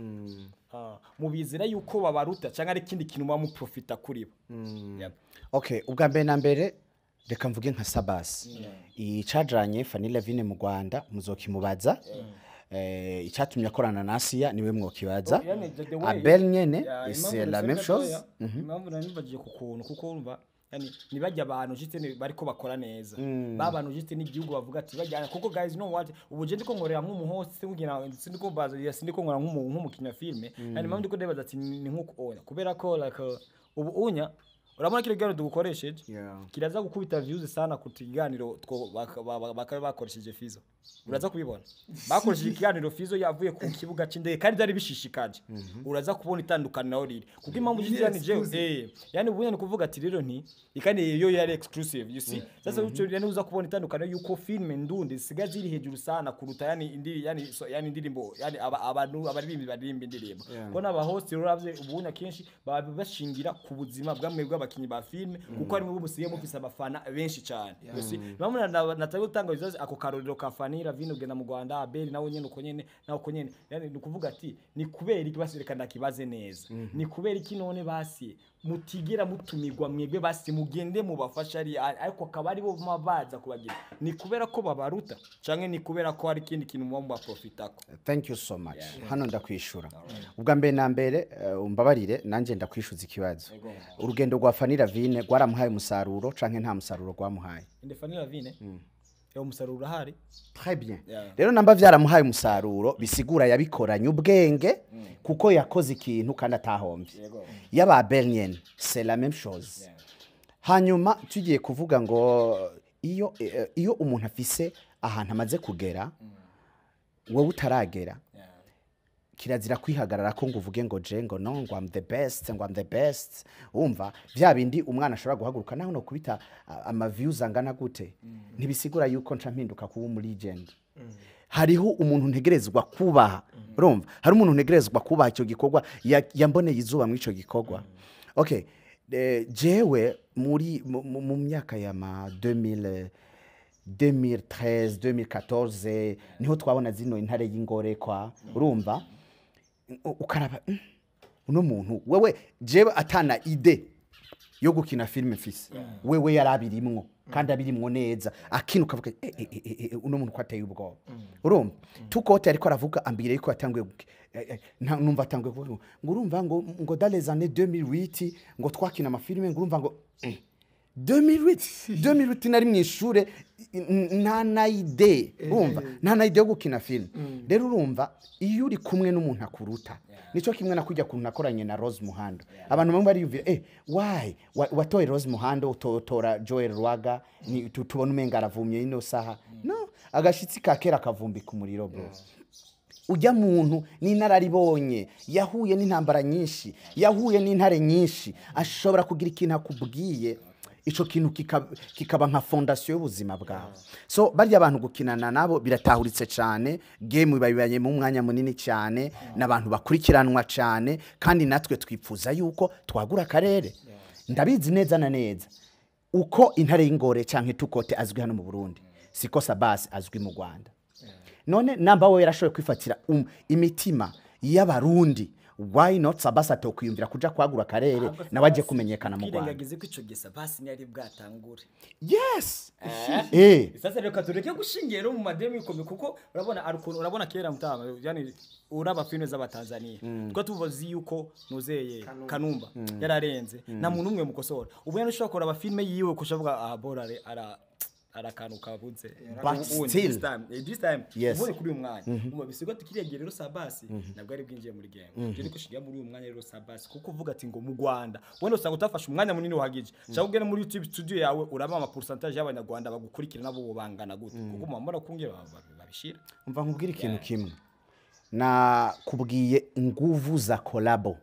mubizira yuko babaruta cyangwa ari ikindi kintu muba muprofita kuri bo? Yeah. Okay, ubwa mbere na mbere reka mvuge nka Sabasi. Icajanye Fanny Lavine mu Rwanda muzokimubaza. Icyatumye akorana na Asia niwe mwokibaza. Yani, the way- Abel nyene, Yeah, c'est impamvu la même nasabye chose. gatoya, impamvu nari nibagiye ku kuntu, kuko urumva yani nibajya abantu juste bariko bakora neza, ba bantu juste n'igihugu bavuga ati bajyana, kuko guys, you know what, ubu je ndiko nkorera nk'umuhost, kugira sindiko baza ya sindiko nkora nk'umukinya filme. Yani impamvu ndiko ndabaza ati ni nkuko onya, kubera ko like ubu unya urabona kile kiganiro dukoresheje kiraza gukubita views sana ku kiganiro two bakaba bakoresheje Fizo. Uraza kubibona bakoresheje ikiganiro Fizo yavuye ku kibuga c'indege kandi byari bishishikaje. Uraza kubona itandukaniro riri, kuko impamvu Ni yani je exclusive. Yani ubunya ni kuvuga ati rero nti ikandi iyo yari exclusive, you see. Sasa uco yani uza kubona itandukaniro yuko filme ndundi zisigaye ziri hejuru sana kuruta yani indi yani so, yani indirimbo yani abantu abaririmbyi baririmba indirimbo, ko n'aba host uravye ubunya kenshi baba bashingira ku buzima bwamwe bw'abakinyi ba filme, kuko ari mu musiye mufise abafana benshi cyane, you see. Bamwe natari gutanga ibibazo ako karorero ka Fanny Lavine ugenda mu Rwanda, Abel nawe nyene uko nyene nawe uko nyene. Yani ni ukuvuga ati ni kubera iki basi, reka ndakibaze neza, ni kubera iki none basi mutigera mutumirwa mwebwe, basi mugende mubafasha ari ariko akaba ari bo baza kubagira? Ni kubera ko babaruta canke ni kubera ko hari ikindi kintu muba mubaprofitako? Thank you so much. Hano ndakwishura ubwa mbere na mbere, umbabarire nanjye ndakwishuza ikibazo. Urugendo rwa Fanny Lavine rwaramuhaye umusaruro canke nta musaruro rwamuhaye? Inde? Fanny Lavine? Ewo, umusaruro urahari. Très bien. Rero namba vyaramuhaye umusaruro, bisigura yabikoranye ubwenge, kuko yakoze ikintu kandi atahombye. Yaba Abel nyene, c'est la même chose. Hanyuma tugiye kuvuga ngo iyo umuntu afise ahantu amaze kugera wowe utaragera, kirazira kwihagarara ko ngo uvuge ngo je ngo no ngo I'm the best, ngo I'm the best. Umva vya bindi umwana ashobora guhaguruka naho no kubita ama views angana gute, ntibisigura yuko nca mpinduka kuba umu legend. Hariho umuntu ntegerezwa kubaha, urumva, hari umuntu ntegerezwa kubaha icyo gikorwa yamboneye izuba muri ico gikorwa. Okay, jewe muri mu myaka ya ma 2000, 2013, 2014 niho twabona zino Intare y'Ingore kwa, urumva, ukaraba, uno muntu wewe jewe atana idée yo gukina filime mfise, wewe yarabirimwo kandi abirimwo neza, akina ukavuga eh, uno muntu ko ateye ubwoba. Urumva tukote ariko aravuga ambwira yuko yatanguye numva atanguye kuvuga ngo urumva ngo dans les années 2008 ngo twakina amafilime, ngo urumva ngo 2008, 2008 nari mu ishure, nta na idée, urumva, nta na idée yo gukina filime. Rero urumva iyo uri kumwe n'umuntu akuruta, nico kimwe na kujya kuntu nakoranye na Rose Muhando. Abantu bamwe bariyumvira why watoye Rose Muhando utotora Joel Rwaga, ni tubona umenga aravumye ino saha. No agashitsi ka kera kavumbika umuriro, bro. Ujya muntu n'inararibonye, yahuye n'intambara nyinshi, yahuye n'intare nyinshi, ashobora kugira ikintu akubwiye, ico kintu kikaba nka fondation y'ubuzima bwawe. So barya abantu gukinana nabo biratahuritse cyane, game babibanye mu mwanya munini cyane, n'abantu bakurikiranwa cyane, kandi natwe twipfuza yuko twagura akarere. Ndabizi neza na neza uko Intare y'Ingore canke Tukote azwi hano mu Burundi, siko Sabasi azwi mu Rwanda. None namba we yarashoboye kwifatira imitima y'Abarundi, why not Sabasi atokwiyumvira kuja kwagura akarere nawe aje kumenyekana mu Rwanda? Twirengagize ko ico gihe Sabasi ntiyari bwatangure. Yes. Sasa reka tureke gushingira rero mu mademi ikomeye, kuko urabona ari ukuntu urabona kera mutama, yani uraba filime z'Abatanzania, twa tuvuze yuko nuzeye Kanumba yararenze, nta muntu umwe mukosora. Ubu yani ushobora kuraba filime yiwe kushavuga aha borare ara arakantu kabuze. But Ubu still. this time, this time Yes. ubundi kuri uyu mwanya umva bisigwa tukiregera rero Sabasi nabwo ari bwinjiye muri game. Je niko shigira muri uyu mwanya rero Sabasi, kuko uvuga ati ngo mu Rwanda wenda usanga utafashe umwanya munini uhagije, cyangwa ugere muri YouTube studio yawe uraba ama pourcentage y'Abanyarwanda bagukurikira nabo bo bangana gute, kuko murabona kungira babishira. Umva nkubwire ikintu kimwe, nakubwiye inguvu za collabo,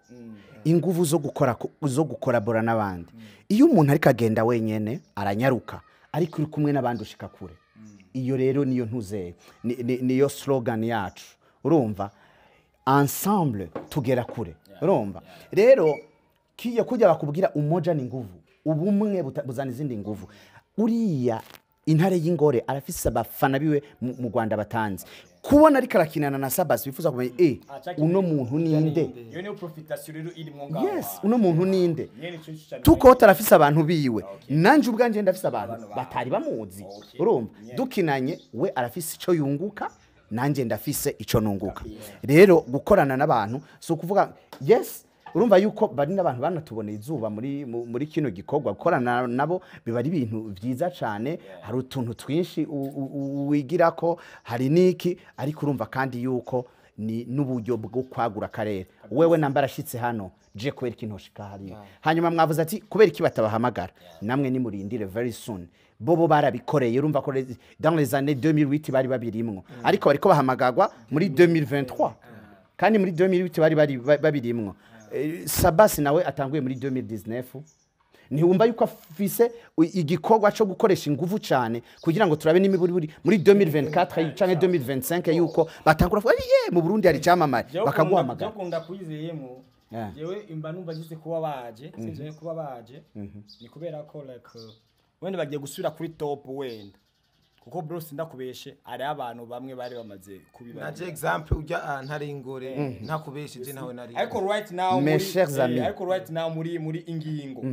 inguvu zo gukora, zo gukorabora n'abandi. Iyo umuntu ariko agenda wenyene aranyaruka, ariko uri kumwe n'abandi ushika kure. Iyo rero niyo ntuzeye, niyo slogan yacu, urumva, ensemble tugera kure. Urumva rero kiye kujya bakubwira umoja ni nguvu, ubumwe buzana izindi nguvu. Uriya Intare y'Ingore arafise abafana biwe mu Rwanda batanze kubona ariko arakinana na Sabasi, bifuza kumenya uno muntu ninde. Iyo niyo profitation rero iri mu ngaho. Yes, uno muntu ninde. Nyene ico cyane. Tukote arafise abantu biwe, nanje ubwanje ndafise abantu batari bamuzi. Urumva dukinanye we arafise ico yunguka, nanje ndafise ico nunguka. Rero gukorana n'abantu si ukuvuga yes. Urumva yuko bari n'abantu banatuboneye izuba muri kino gikorwa, gukorana nabo biba ari ibintu byiza cyane. Hari utuntu twinshi wigirako, hari niki, ariko urumva kandi yuko ni n'uburyo bwo kwagura akarere. Wewe namba arashitse hano je kubera ikintu hoshika hariya. Hanyuma mwavuze ati kubera iki batabahamagara, namwe nimurindire very soon. Bobo barabikoreye, urumva ko dans les années 2008 bari babirimwo, ariko bariko bahamagagwa muri 2023, kandi muri 2008 bari babirimwo. Sabasi nawe atanguye muri 2019, ntiwumva yuko afise igikorwa cyo gukoresha inguvu cyane kugira ngo turabe n'imiburiburi muri 2024 canke 2025 yuko batangura kuvuga ye mu Burundi hari cyamamare, bakaguhamagara. Jokunda kwizeyemo. Jewe imba numva ngize kuba baje, sinzi kuba baje ni kubera ko like wenda bagiye gusubira kuri top wenda, kuko bro sindakubeshe ari abantu bamwe bari bamaze kubiba. Naje example ujya Ntare y'Ingore ntakubeshe je nawe nari ariko right now Mes muri chers amis. Ariko right now muri ingingo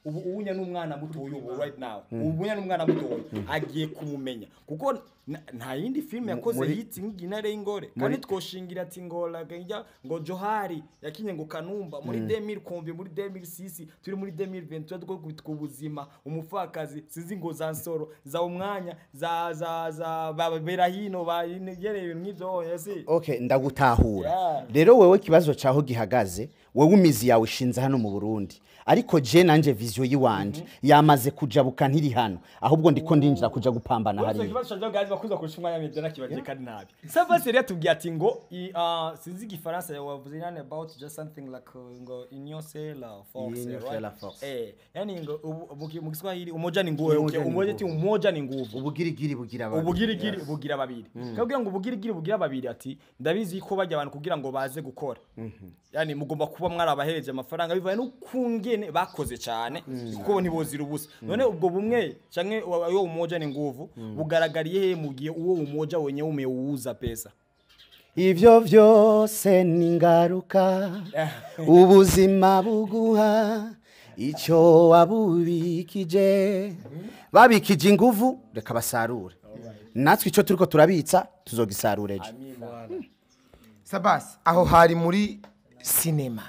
ubu ubunya n'umwana mutoyo, ubu right now ubunya n'umwana mutoyo agiye kumumenya, kuko nta yindi film yakoze hit nk'Intare y'Ingore. Kandi twoshingira ati ngo like ngo Johari yakinye ngo Kanumba muri 2000 kombi muri 2006, turi muri 2023 two kwitwa ubuzima umufakazi sinzi ngo za nsoro za umwanya za za za babera hino ba yereye ibintu nk'ivyo yesi. Okay, ndagutahura. Yeah. Rero wewe kibazo caho gihagaze, wewe imizi yawe ishinze hano mu Burundi, ariko je nanje vision yiwanje yamaze kujabuka ntiri hano, ahubwo ndiko ndinjira kuja gupambana Uretse hariya. ikibazo canje guys bakuza kurusha umwanya media nakibaje kandi nabi. Sabasi yari yatubwiye ati ngo sinzi igifaransa wavuze yani about just something like ngo union c'est la force, Union right? c'est la force. Yani ngo mu Kiswahili umoja ni nguvu, Umoja okay, ni umoja nguvu. ti umoja ni nguvu. Ubugirigiri bugira babiri. Ubugirigiri bugira babiri. Kabwira ngo ubugirigiri bugira babiri, ati ndabizi ko bajya abantu kugira ngo baze gukora. Yani mugomba kuba mwarabahereje amafaranga bivaye n'ukungene bakoze cyane, kuko ntibozira ubusa. None ubwo bumwe canke uwo umoja ni nguvu bugaragariye he mu gihe uwo umoja wenye umeuza pesa? Ivyo vyose ni ingaruka ubuzima buguha icyo wabubikije. Babikije inguvu, reka basarure. Natwe icyo turiko turabitsa tuzogisarura ejo. Sabasi aho hari muri cinema,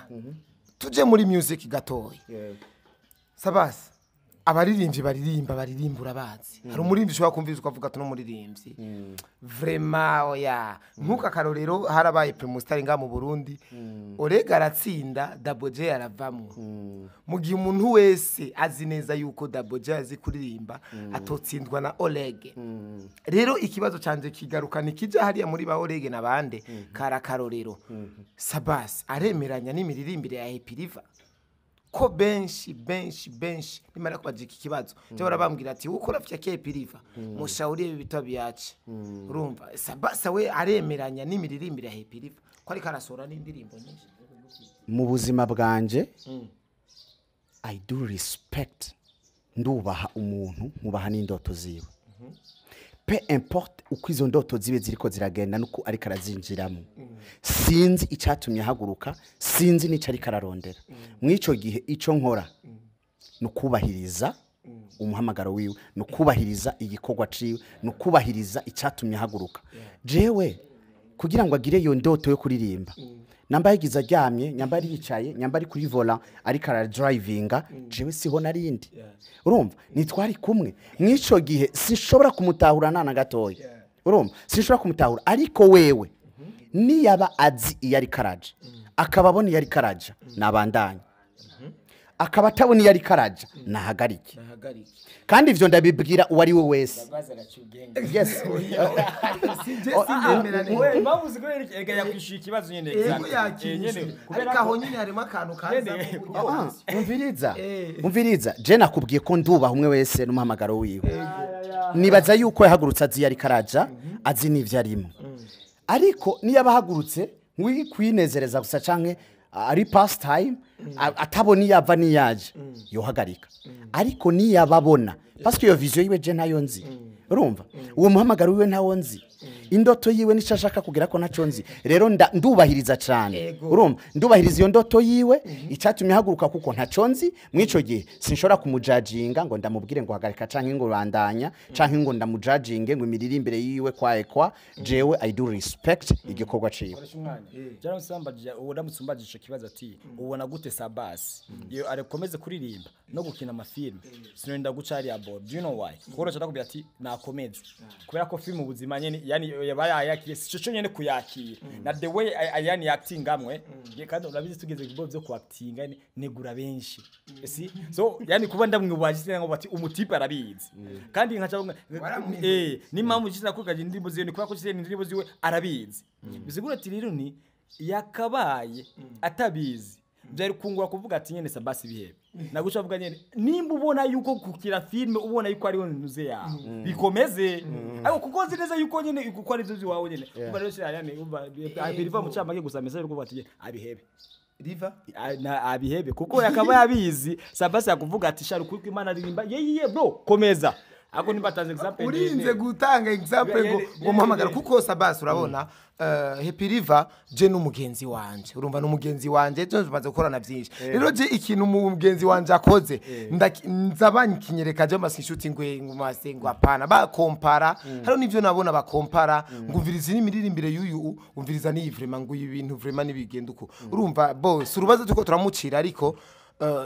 tuje muri music gatoya. Sabasi Abaririmbyi baririmba baririmbura bazi. Hari umuririmbyi ushobora kumviriza ukavuga ati no muririmbyi vraiment oya. Nkuko akarorero harabaye Primustar nga mu Burundi, Orega aratsinda, Double J aravamwo. Mu gihe umuntu wese azi neza yuko Double J azi kuririmba, atotsindwa na Oleg. Rero ikibazo canje kigaruka nikija hariya muri ba Oleg nabande kara karorero. Sabas aremeranya n'imiririmbire ya Happy River, ko benshi benshi benshi nimara kubajika iki kibazo cyo barabambwira ati ukora fya Happy River, mushauri ibi bito byace. Urumva Sabasa we aremeranya n'imiririmbire ya Happy River, ko ariko arasora n'indirimbo nyinshi? Mu buzima bwanje, I do respect, ndubaha umuntu, nkubaha n'indoto ziwe, peu importe uko izo ndoto zibe ziriko ziragenda nuko ariko arazinjiramo. Sinzi icyatumye ahaguruka, sinzi n'icyo ariko ararondera mw'ico gihe. Ico nkora ni ukubahiriza umuhamagaro wiwe, ni ukubahiriza igikorwa ciwe, ni ukubahiriza icyatumye ahaguruka. Jewe kugira ngo agire iyo ndoto yo kuririmba, namba yagize aryamye, nyamba ari yicaye, nyamba ari kuri volant ariko aradrivinga, jewe siho narindi. Urumva, nitwari kumwe mw'ico gihe, sinshobora kumutahura nta na gatoya. Urumva, sinshobora kumutahura. Ariko wewe niyaba azi iyo ariko araja, akaba abona iyo ariko araja, nabandanya. Akaba atabona iyo ariko araja, nahagarike. Kandi ivyo ndabibwira uwo ari we wese. Yes. We impamvu zigoye, ega yakwishyuye ikibazo nyene. Ego. Exact. Yakishyuye. Nyene, kubera Ariko aho nyine harimo akantu kaza. Nyene, Ah, umviriza, umviriza, je nakubwiye ko ndubaha umwe wese n'umuhamagaro wiwe. Nibaza yuko yahagurutse azi iyo ariko araja, azi n'ivyo arimo. Ariko niyo aba ahagurutse kwinezereza gusa canke ari pastime, atabona iyo ava n'iyaje, yohagarika. Ariko niyo aba abona, parce que iyo vision yiwe je ntayo nzi. Urumva, uwo muhamagaro wiwe ntawo nzi, indoto yiwe nico ashaka kugira ko ntaco nzi. Rero ndubahiriza cane. Urumva, ndubahiriza iyo ndoto yiwe, icyatumye ahaguruka, kuko ntaco nzi mw'ico gihe. Sinshobora kumujajinga ngo ndamubwire ngo hagarika canke ngo bandanya, canke ngo ndamujajinge ngo imiririmbire yiwe kwaye kwa jewe. I do respect igikorwa ciwe. Koresha umwanya. Uramutse umbajije ico kibazo ati ubona gute Sabasi iyo arekomeze kuririmba no gukina amafilme, sinorinda guca hariya bo. Do you know why? Kuko urashaka kubwira ati nakomeze, kubera ko filime ubuzima nyene yani yabaye yakiriye sico cyo nyene kuyakira na the way yani acting amwe. Kandi urabizi tugeze ku byo kuactinga negura benshi si so yani kuba ndamwubaje ngo bati umutipe arabizi kandi nkaca n'impamvu nshyize kugaje indirimbo ziwe ni kubera ko indirimbo ziwe arabizi. Bisigura ati rero ni yakabaye atabizi byari kungura kuvuga ati nyene Sabasi bihebe. Naguca avuga nyene nimba ubona yuko kukira filme, ubona yuko ariho ntuze yawe, bikomeze. Ariko kuko nzi neza yuko nyene kuko ari byo byawe nyene, umva rero shira yani umva biriva mu camake gusa message yo kuvuga ati abihebe. Riva. Na abihebe, kuko yakaba yabizi Sabasi yakuvuga ati shari kuko Imana aririmba ye ye bro, komeza. Ako nimba tanze example Urinze gutanga example ngo ngo muhamagara, kuko Sabasi urabona, Happy River je n'umugenzi wanje. Urumva, n'umugenzi wanje, je tumaze gukorana byinshi. Rero je ikintu umugenzi wanje akoze nzaba nkinyereka je masi inshuti ngwe ngumase ngo apana bakompara. Hariho n'ivyo nabona bakompara ngo umviriza n'imiririmbire y'uyu, umviriza n'iyi, vraiment ngo ibi bintu vraiment nibigenda uko. Urumva bo si urubazo tuko turamucira, ariko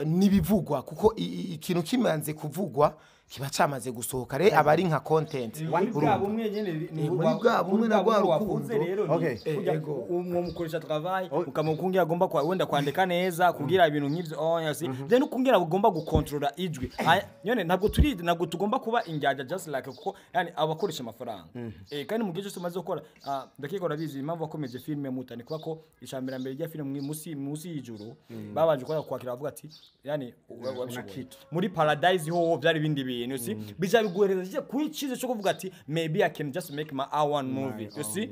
nibivugwa kuko ikintu kimanze kuvugwa kiba camaze gusohoka, re aba ari nka content. Muri bwa bumwe nyene ni Muri bwa bumwe na bwa wavuze rukundo. Rero ni Ego. Umwo mukoresha travail ukamukungira agomba kwa wenda kwandika neza kugira ibintu nk'ivyo, oh yes, then ukungira ugomba gukontrola ijwi. Nyene ntabwo turi, ntabwo tugomba kuba injyajya just like kuko yani abakoresha amafaranga, kandi mu gihe cyose umaze gukora, ndakeka urabizi impamvu wakomeje filme mutani, kuba ko icambere mbere rya filme musi y'ijuru babanje gukora kwakira bavuga ati yani wabishoboye muri paradise ho byari ibindi bintu, you see, bija biguhereza kije kuri cyize cyo kuvuga ati maybe I can just make my own movie, you see.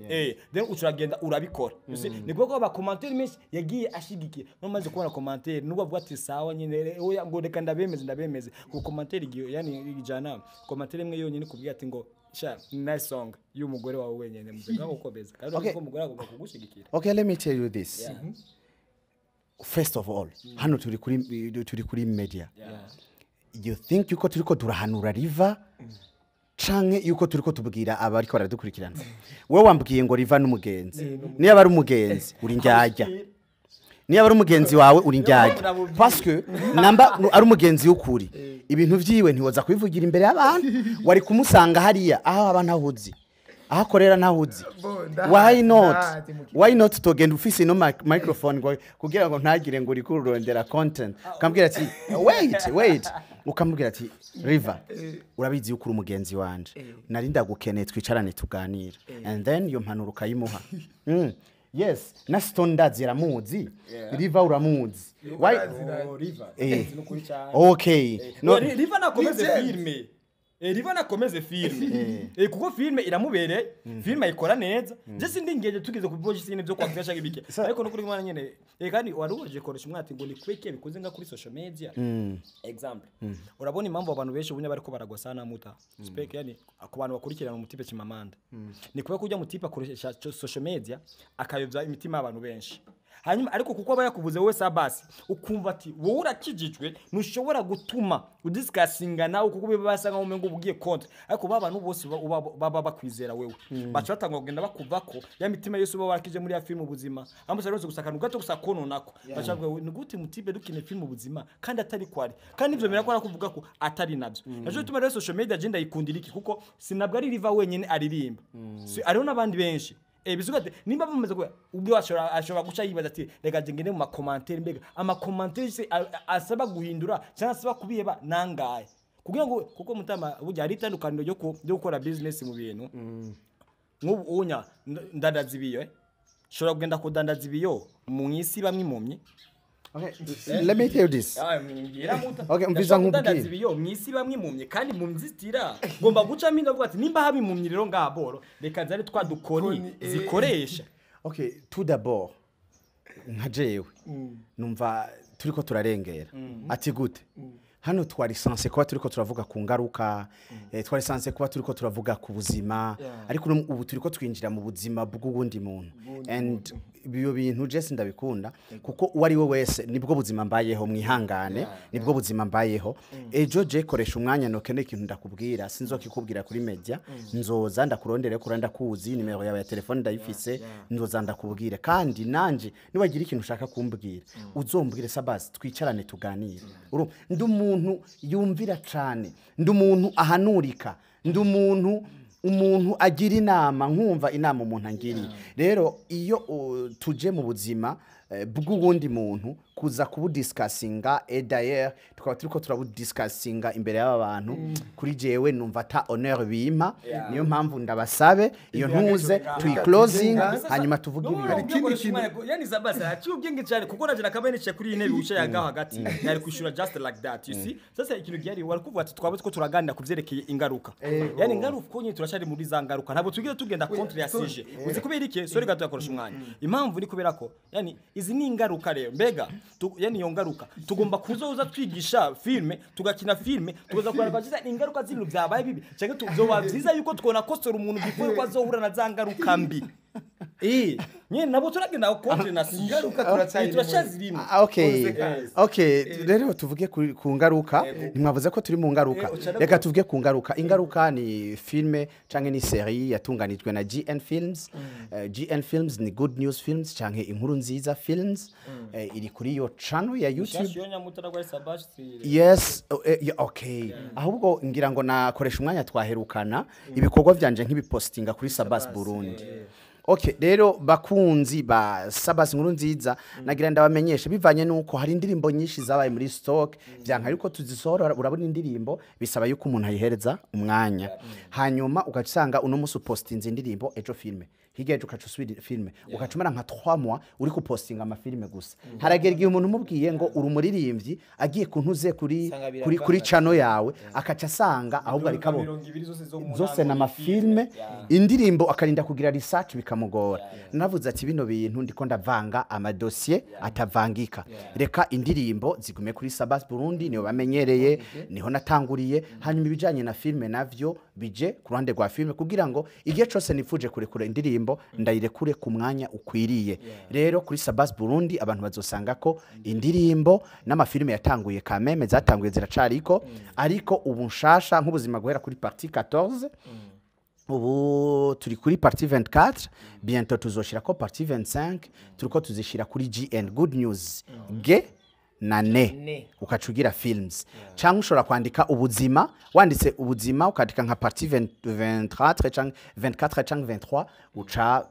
Then ucuragenda urabikora, you see. Ni kuko aba commentaire menshi yagiye ashigikiye no maze kubona commentaire nubwo avuga ati sawa nyine oya ngo reka ndabemeze ndabemeze ku commentaire igiye yani ijana commentaire imwe yonyine kubwira ati ngo sha nice song y'umugore wawe wenyine muzega gukomeza kandi ko umugore agomba kugushigikira. Okay, let me tell you this. First of all, hano turi kuri media. You think yuko turiko turahanura Riva canke yuko turiko tubwira abariko baradukurikirana? Wewe wambwiye ngo Riva n'umugenzi. Niyo aba ari umugenzi, uri njyajya. Niba ari umugenzi wawe, uri njyajya, parce que namba ari umugenzi w'ukuri, ibintu vyiwe ntiwoza kubivugira imbere y'abantu. Wari kumusanga hariya aho aba, ntahuzi aho akorera, ntahuzi. Bo, Why not? Ndahazi mu Why not togenda ufise ino microphone kugira ngo ntagire ngo uriko urondera content, ukamubwira ati wait, wait, ukamubwira ati: "River, urabizi yuko uri umugenzi wanje, nari ndagukeneye, twicarane tuganire," and then iyo mpanuro ukayimuha. Yes, na Stone ndazi aramuzi, River uramuzi. Why? Oh, River. Nukuri cyane. Okay, no. No, River nakomeze Ni James. filme. River nakomeze filme. Kuko filme iramubereye, filme ayikora neza. Je sindi ngeje tugeze ku boje sine byo kwakira cyangwa ibike. Ariko no kuri mwana nyene. Kandi wari waje koresha umwati ngo ni kweke bikoze nga kuri social media. Example. Urabona impamvu abantu benshi ubunya bariko baragwa sana muta. Spec, yani ku bantu bakurikirana umutipe Chimamanda. Ni kubera ko ujya mutipe akoresha social media akayobya imitima y'abantu benshi. Hanyuma ariko kuko aba yakuvuze wowe Sabasi, ukumva ati wowe urakijijwe, ntushobora gutuma udiscussinga nawe, kuko biba basa nkaho umengo ugiye contre. Ariko ba bantu bose baba bakwizera wewe, baca batangwa kugenda bakuvako ya mitima yose uba warakije muri ya film Ubuzima. Amusa rero gusa akantu gato gusa kononako, baca bavuga: "Ni gute mutipe dukine film Ubuzima kandi atari kwari?" Kandi ivyo birakora kuvuga ko atari nabyo. Naco bituma rero social media agenda yikundira iki, kuko sinabwo ari Riva wenyene aririmba. Hariho n'abandi benshi. Bisuka ati nimba bamaze kuba ubwo ashobora guca yibaza ati: "Reka nje ngende mu ma commentaires, mbega ama commentaires se asaba guhindura cyangwa asaba kubiheba nangahe?" Kugira ngo kuko mutama burya hari itandukaniro ryo gukora business mu bintu nk'ubu unya ndandaza ibiyo, shobora kugenda kudandaza ibiyo mu isi bamwe impumyi. Okay, let me tell you this. Okay, umviza Ndashobora kudandaza nkubwire. ibiyo mu isi bamwe impumyi, kandi mu nzitira ngomba gucamo inda, avuga ati nimba haba impumyi rero ngaha boro reka nzane twa dukoni Koni, zikoresha. Okay, tout d'abord, nka jewe numva turiko turarengera. Ati gute? Hano twari censé kuba turiko turavuga ku ngaruka, twari censé kuba turiko turavuga ku buzima, ariko ubu turiko twinjira mu buzima bw'uwundi muntu, and ibyo bintu je sindabikunda, kuko uwo ari we wese nibwo buzima mbayeho, mwihangane, nibwo buzima mbayeho. Ejo je koresha umwanya nokeneye ikintu ndakubwira, sinzokikubwira kuri media, nzoza ndakurondere kura, ndakuzi, nimero yawe ya telefone ndayifise, nzoza ndakubwire. Kandi nanje niwagira ikintu ushaka kumbwira, uzombwire: "Sabasi, twicarane tuganire." Ndi umuntu yumvira cane, ndi umuntu ahanurika, ndi umuntu agira inama, nkumva inama umuntu angiriye. Rero iyo tuje mu buzima bw'uwundi muntu kuza kubudiscussinga, et d'ailleurs tukaba turiko turabudiscussinga imbere y'aba bantu, kuri jewe numva ata honneur bimpa. Niyo mpamvu ndabasabe iyo ntuze tuyiclosing, hanyuma tuvuge ibintu. Hari ikindi kintu- Yani Sabasi aciye ubwenge cyane, kuko naje nakabaye nicaye kuri iyi ntebe wicaye ngaho hagati, yari kwishura just like that, you see. Sasa ikintu gihari, wari kuvuga ati twaba two turaganira ku vyerekeye ingaruka. Yani ingaruka uko nyine turacari muri za ngaruka, ntabwo tugire tugenda contre ya sujet. Uzi kubera iki? Sorry gato, yakoresha umwanya. Impamvu ni kubera ko yani izi ni ingaruka. Rero mbega yani iyo ngaruka tugomba kuzoza twigisha filme, tugakina filme, tukaza kugaragaza ingaruka z'ibintu byabaye bibi, cyangwa byoba byiza yuko twonakosora umuntu before ko azohura na za ngaruka mbi. Nyine nabo turagenda contre na sujet. Ingaruka turacyayirimo. Turacyazirimo. Ah, okay. Consequence. Okay, rero tuvuge ku ngaruka. Ntimwavuze ko turi mu ngaruka? Reka tuvuge ku ngaruka. Ingaruka ni filme canke ni série yatunganijwe na GN Films. GN Films ni Good News Films canke Inkuru Nziza Films. Iri kuri iyo channel ya YouTube. Shashi yo nyamutara kwa Sabasti. Yes, oh, yeah, okay. Ahubwo ngira ngo nakoresha umwanya twaherukana ibikorwa vyanje nk'ibipostinga kuri Sabas Burundi. Okay, rero bakunzi ba Sabas Nkuru Nziza, nagira ndabamenyesha bivanye nuko hari indirimbo nyinshi zabaye muri stock, vyanka ariko tuzisohora. Urabona indirimbo bisaba yuko umuntu ayihereza umwanya, hanyuma ugaca usanga uno musi upostinze indirimbo, ejo filme, hirya ejo ukaca usubira filme, ugaca umara nka 3 mois uri kupostinga amafilme gusa. Haragera igihe umuntu umubwiye ngo uri umuririmbyi agiye kuntuze kuri Usanga kuri channel yawe, akaca asanga ahubwo ariko abona 20 zose zo mu zose ntango na mafilme, indirimbo akarinda kugira research bikamugora. Navuze ati bino bintu ndiko ndavanga amadosiye atavangika, reka indirimbo zigume kuri Sabas Burundi, niyo bamenyereye, niho natanguriye, hanyuma ibijanye na filme navyo bije ku ruhande rwa filme, kugira ngo igihe cose nifuje kurekura indirimbo ndayirekure ku mwanya ukwiriye. Rero kuri Sabas Burundi abantu bazosanga ko indirimbo n'amafilme yatanguye kameme zatanguye ziracariko, ariko ubu nshasha nk'ubuzima guhera kuri partie 14. Ubu turi kuri partie 24, bientôt tuzoshira ko partie 25. Turiko tuzishira kuri GN, Good News, G na ne. Ne. Ukaca ugira films, cyangwa ushobora kwandika Ubuzima. Wanditse Ubuzima, ukandika nka partie 20, 24 cyangwa 24 cyangwa 23, uca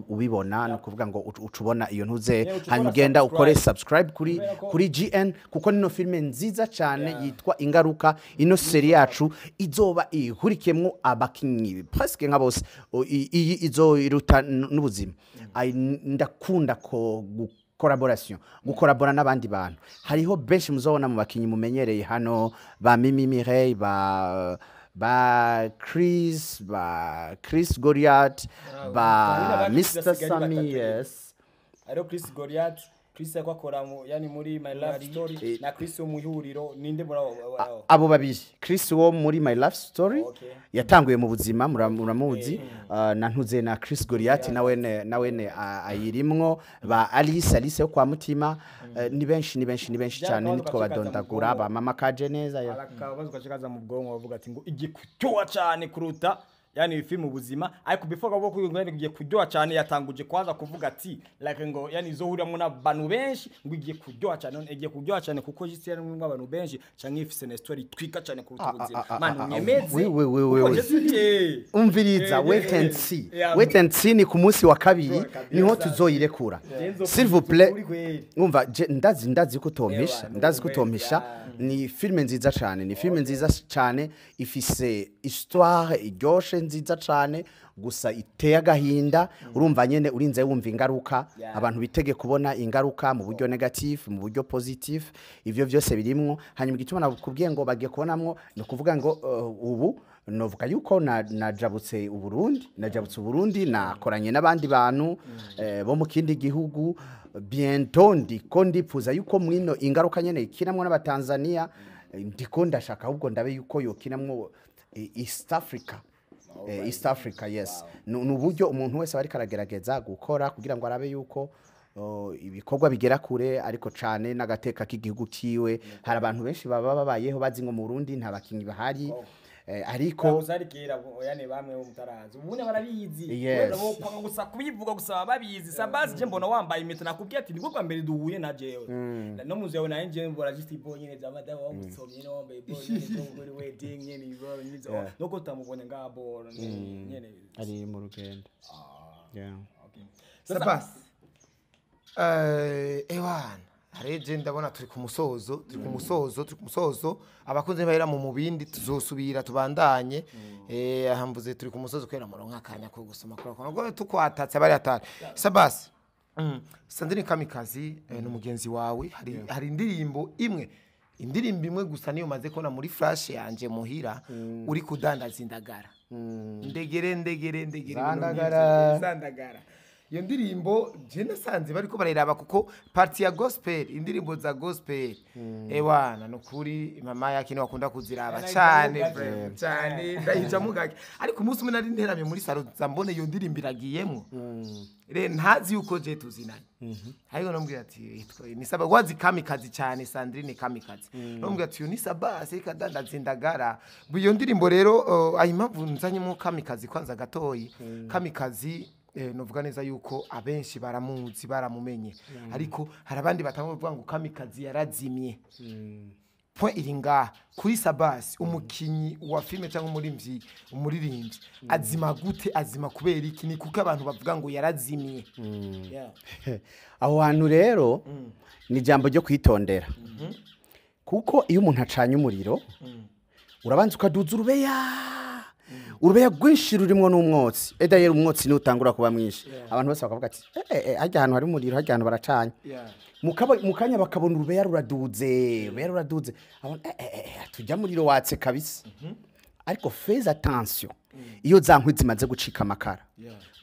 ubibona. Ni ukuvuga ngo uca ubona iyo ntuze. Yeah, uca hanyuma ukora ugenda ukore subscribe. Subscribe kuri Kubera ko- kuri GN, kuko nino filme nziza cyane yitwa Ingaruka. Ino série yacu izoba ihurikiyemwo abakinyi presque nka bose. Iyi izo iruta n'Ubuzima. Ndakunda ko collaboration, gukorabora n'abandi bantu. Hariho benshi muzobona mu bakinyi mumenyereye hano, ba Mimi Mireille, ba Chris, ba Chris Goliath, ba Ba Chris Mr basigaye ari Sami. batatu. Yes. Hariho Chris Goliath, Chris yako akora mu, yani muri My Life Story, na Chris wo mu ihuriro. Ninde muri abo? Abo babiri, Chris wo muri My Life Story yatanguye mu Buzima, muramuzi, na ntuze na Chris Goliath nawene ayirimwo, ba Alice, Alice yo kwa Mutima. Ni benshi, ni benshi, ni benshi Byara cyane. akabazo Nitwabadondagura gacikaza mu ba mama kaje neza yo. Akabazo gacikaza mu bwonko, bavuga ati ngo igiye kuryoha cyane kuruta yani iyi filime Ubuzima. Ariko before ngo kuvuga ngo igiye kuryoha cyane, yatanguje kwanza kuvuga ati like ngo yani izohuriramo n'abantu benshi, ngo igiye kuryoha cyane. None igiye kuryoha cyane kuko jisi yarimo abantu benshi, canke ifise na story itwika cyane kuruta Ubuzima? Man, mwemeze. Oui, oui, oui, oui, Kuko oui. Umviriza, wait and see. Wait and see, ni ku munsi wa kabiri niho tuzoyirekura. S'il vous plaît. Uri kweli. Umva, ndazi ko utompisha. Ewa, Ndazi ko we, utompisha. Ni filime nziza cyane, ni filime nziza cyane, ifise histoire iryoshe, nziza cyane, gusa iteye agahinda. Urumva nyene urinze wumva ingaruka. Abantu bitege kubona ingaruka mu buryo négatif, mu buryo positif, ivyo vyose birimwo. Hanyuma igituma nakubwiye ngo bagiye kubonamwo, ni ukuvuga ngo ubu novuga yuko najabutse Uburundi, najabutse Uburundi, nakoranye n'abandi bantu bo mu kindi gihugu. Bientôt ndiko ndipfuza yuko mwino Ingaruka nyene ikinamwo n'Abatanzania. Ndiko ndashaka ahubwo ndabe yuko yokinamwo East Africa. East Africa, yes. Ni uburyo umuntu wese aba ariko aragerageza gukora kugira ngo arabe yuko ibikorwa bigera kure, ariko cane n'agateka k'igihugu ciwe. Hari abantu benshi baba babayeho bazi ngo mu Burundi nta bakinyi bahari, ariko gusa ari kera, yani bamwe bo mutarazi, ubundi barabizi. Yes. Wenda bo kwanga gusa kubivuga gusa baba babizi. Sabasi, je mbona wambaye impeta, nakubwiye ati nibwo bwa mbere duhuye na jewe no muzi yawe naye je mbona just ibo nyene za madame wamusomye nyene, wambaye ibo nyene bwo kuri wedding nyene, ibo nyene nuko tutamubonye ngabo nyene. Ari mu rugendo, yeah. Okay. Sabasi, ewana hareje ndabona turi ku musozo, turi ku musozo, turi ku musozo. Abakunzi bahera mu mubindi, tuzosubira tubandanye. Aha mvuze turi ku musozo kubera muronka akanya ko gusoma kuri ko tukwatatse bari atari. Sabasi, Sandrine Kamikazi, ni umugenzi wawe. Hari indirimbo imwe, indirimbo imwe gusa niyo maze kubona muri flash yanje muhira, uri kudandaza indagara. Ndegere, ndegere, ndegere, ibintu Zandagara. nk'ivyo. Zandagara. Iyo ndirimbo je nasanze bariko barayiraba, kuko partie ya gospel, indirimbo za gospel, ewana nukuri mama yake niwe akunda kuziraba cyane, vraiment, cyane. Ndayijamo gake, ariko umunsi umwe nari nteramye muri salon, nza mbona iyo ndirimbo iragiyemwo. Ntazi yuko je tuzinanye, ariko namubwira ati ni Saba wazi Kamikazi cyane, Sandrine Kamikazi. Namubwira ati uyu ni Sabasi reka dandaza indagara. Iyo ndirimbo rero, ayo impamvu nzanyemo Kamikazi kwanza gatoyi. Kamikazi, novuga neza yuko abenshi baramuzi, baramumenye, ariko hari abandi batanga kuvuga ngo Kamikazi yarazimye. Point iri ngaha kuri Sabasi: umukinyi wa filime cyangwa umuririmbyi azima gute? Azima kubera iki? Ni kuko abantu bavuga ngo yarazimye? Yeah. Aho hantu rero ni ijambo ryo kwitondera, kuko iyo umuntu acanye umuriro, urabanza ukaduza urubeya, urubeya rwinshi rurimwo n'umwotsi. Edayeri umwotsi niwo utangura kuba mwinshi, abantu bose bakavuga ati eh, eh, harya hantu hari umuriro, harya hantu baracanye. Mu kanya bakabona urubeya ruraduze, urubeya ruraduze. Abona, eh, tujya muriro watse kabisa. Ariko fais attention, iyo za nkwi zimaze gucika amakara,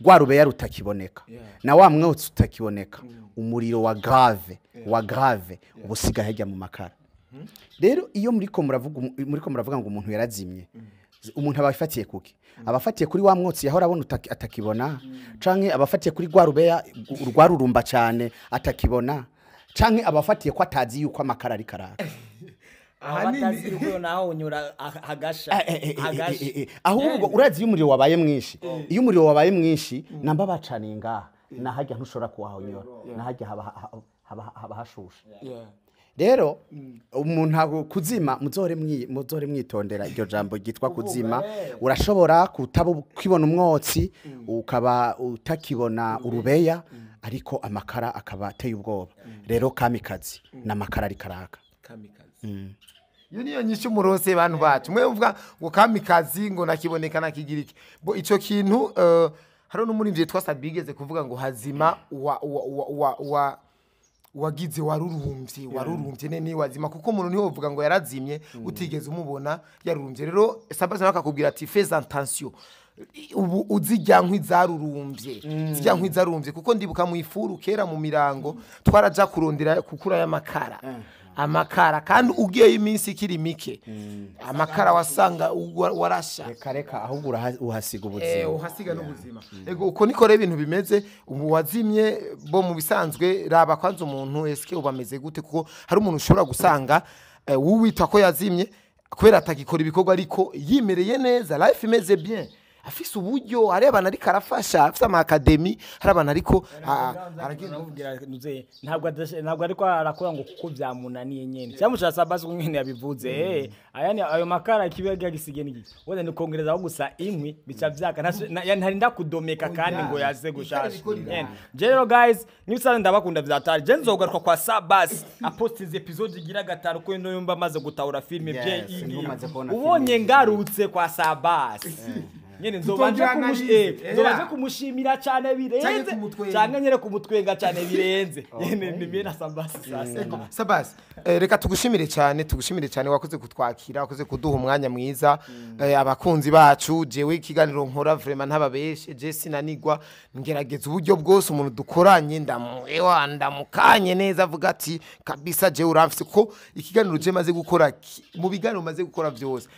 rwa rubeya rutakiboneka na wa mwotsi utakiboneka, umuriro wa grave wa grave uba usigaye hajya mu makara. Rero iyo muriko muravuga ngo umuntu yarazimye, umuntu aba afatiye kuki? Aba afatiye kuri wa mwotsi yahora abona atakibona, canke aba afatiye kuri rwa rubeya rwarurumba cyane atakibona, canke aba afatiye ko atazi yuko amakara ariko araka? Ahanini- Abatazi yuko naho unyura hagasha hagasha. Ahubwo urazi iyo umuriro wabaye mwinshi, iyo umuriro wabaye mwinshi, namba bacaniye ngaha nahajya ntushobora kuhahonyora, nahajya haba hashushe. Rero umuntu kuzima, muzohore mwitondera iryo jambo ryitwa kuzima. Urashobora kutaba ukibona umwotsi, ukaba utakibona urubeya, ariko amakara akaba ateye ubwoba. Rero kamikazi n'amakara ariko araka. Kamikazi, iyo niyo nyinshi umurose. Bantu bacu, mwe muvuga ngo kamikazi, ngo nakiboneka nakigira iki, bo ico kintu hariho n'umuririmbyi yitwa Sabigeze kuvuga ngo hazima wa wagize warurumbye ne wazima, kuko umuntu niwe uvuga ngo yarazimye utigeze umubona yarurumbye. Rero Sabasi nawe akakubwira ati: "Fais attention, ubu uzijya nkwi zarurumbye, zijya nkwi zarurumbye." Kuko ndibuka mu ifuru kera mu mirango twaraja kurondera kukura y'amakara, amakara, kandi ugiyeyo iminsi ikiri mike amakara wasanga warasha. Reka reka, ahubwo uhasiga ubuzima. Uhasiga n'ubuzima. Ego, uko niko rero ibintu bimeze. Ubu wazimye bo mu bisanzwe, raba kwanza umuntu eske uba ameze gute, kuko hari umuntu ushobora gusanga uwita ko yazimye kubera atagikora ibikorwa, ariko yimereye neza, life imeze bien, afise uburyo, hari abantu ariko arafasha, afise ama academy, hari abantu ariko aragenda. Ndamubwira nuze ntabwo ariko arakora ngo kuko byamunaniye nyene, cyangwa mushaka Sabasi nyene yabivuze, aya ayo makara kiba gisigaye niki, wenda ni kongerezaho gusa inkwi bica vyaka, yani ntarinda kudomeka kandi ngo yaze gushasha. Riko riraka. Nyene. Je rero guys, nibisanzwe ndabakunda vyatari. Je nzogaruka kwa Sabasi apostize episode igira gatanu, ko ino yumva amaze gutahura filme. Yes, bye. niho umaze kubona Ubonye filme. ngarutse kwa Sabasi nyene nzobanje Tutongera analyse. Nzobanje kumushimira cyane birenze. Canke kumutwenga. Canke nyere kumutwenga cyane birenze nyene, ni mwe na Sabasi sasa. Ego, Sabasi, reka tugushimire cyane, tugushimire cyane, wakoze kutwakira, wakoze kuduha umwanya mwiza. Abakunzi bacu, jewe ikiganiro nkora vraiment ntababeshe, je sinanigwa, ngerageza uburyo bwose umuntu dukoranye ndamuewa ndamukanye neza, avuga ati kabisa je uramfise, ko ikiganiro je maze gukora mu biganiro maze gukora byose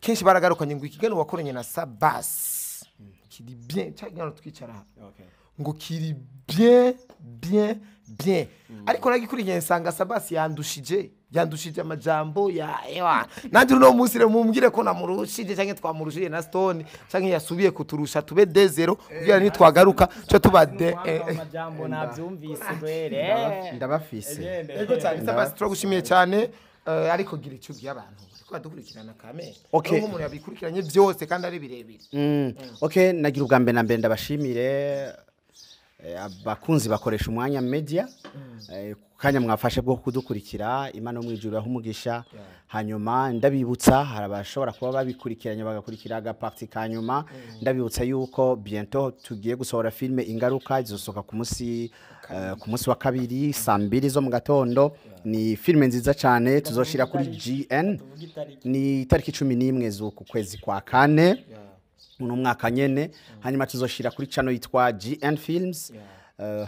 kenshi baragarukanye ngo ikiganiro wakoranye na Sabasi kiri bien, cya kiganiro twicara ngo kiri bien bien bien, ariko nagikurikiye nsanga Sabasi yandushije amajambo ya ewa. Nanjye uno munsi rero mumbwire ko namurushije cyangwa twamurushije na Stone, cyangwa yasubiye kuturusha, tube 2-0 kugira nitwagaruka cyo tuba de Amajambo nabyumvise rwere. Ndabafise. Ego cyane Sabasi, turagushimiye cyane, ariko gira icyo ubwiye abantu bariko badukurikirana kamere. Nk'umuntu yabikurikiranye byose kandi ari birebire. Okay, nagira ubwa mbere na mbere ndabashimire abakunzi bakoresha umwanya media, ku kanya mwafashe bwo kudukurikira. Imana yo mu ijuru ibahe umugisha. Hanyuma ndabibutsa, hari abashobora kuba babikurikiranye bagakurikira agaparti ka nyuma, ndabibutsa yuko bientôt tugiye gusohora filme Ingaruka, izosohoka ku munsi wa kabiri saa 2 zo mu gatondo. Ni filme nziza cyane tuzoshira kuri GN. Ni itariki 11 z'uku kwezi kwa kane uno mwaka nyene. Hanyuma tuzoshira kuri channel yitwa GN Films.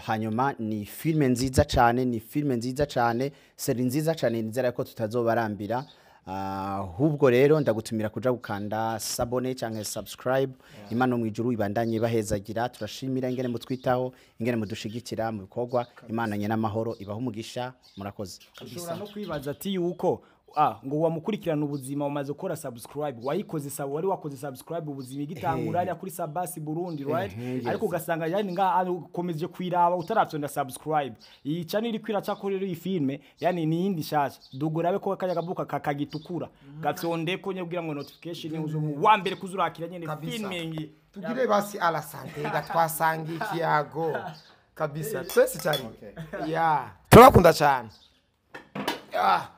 Hanyuma ni filme nziza cyane, ni filme nziza cyane, série nziza cyane, nizera ko tutazobarambira. Ahubwo rero ndagutumira kuja gukanda s'abonner cyangwa subscribe. Imana mu ijuru ibandanye bahezagira. Turashimira ingene mutwitaho, ingene mudushigikira mu bikorwa. Imana nye n'amahoro ibaho umugisha. Murakoze. Ushobora no kwibaza ati yuko ngo wamukurikirana ubuzima umaze gukora subscribe, wayikoze wari wakoze subscribe ubuzima igitangura hariya kuri Sabasi Burundi, right? Ariko ugasanga yani nga ukomeje kwiraba utaravyonda subscribe, iyi channel iri kwiraca kuri iyi filme, yani ni yindi shasha, dugurabe ko kanya kabuka kakagitukura gafyonde ko nyine kugira ngo notification uzo wa mbere kuzurakira nyene. Kabisa. Filme ngi Tugire basi ala sante ga twasanga ikiyago kabisa twese cyane ya turabakunda cyane. Ah.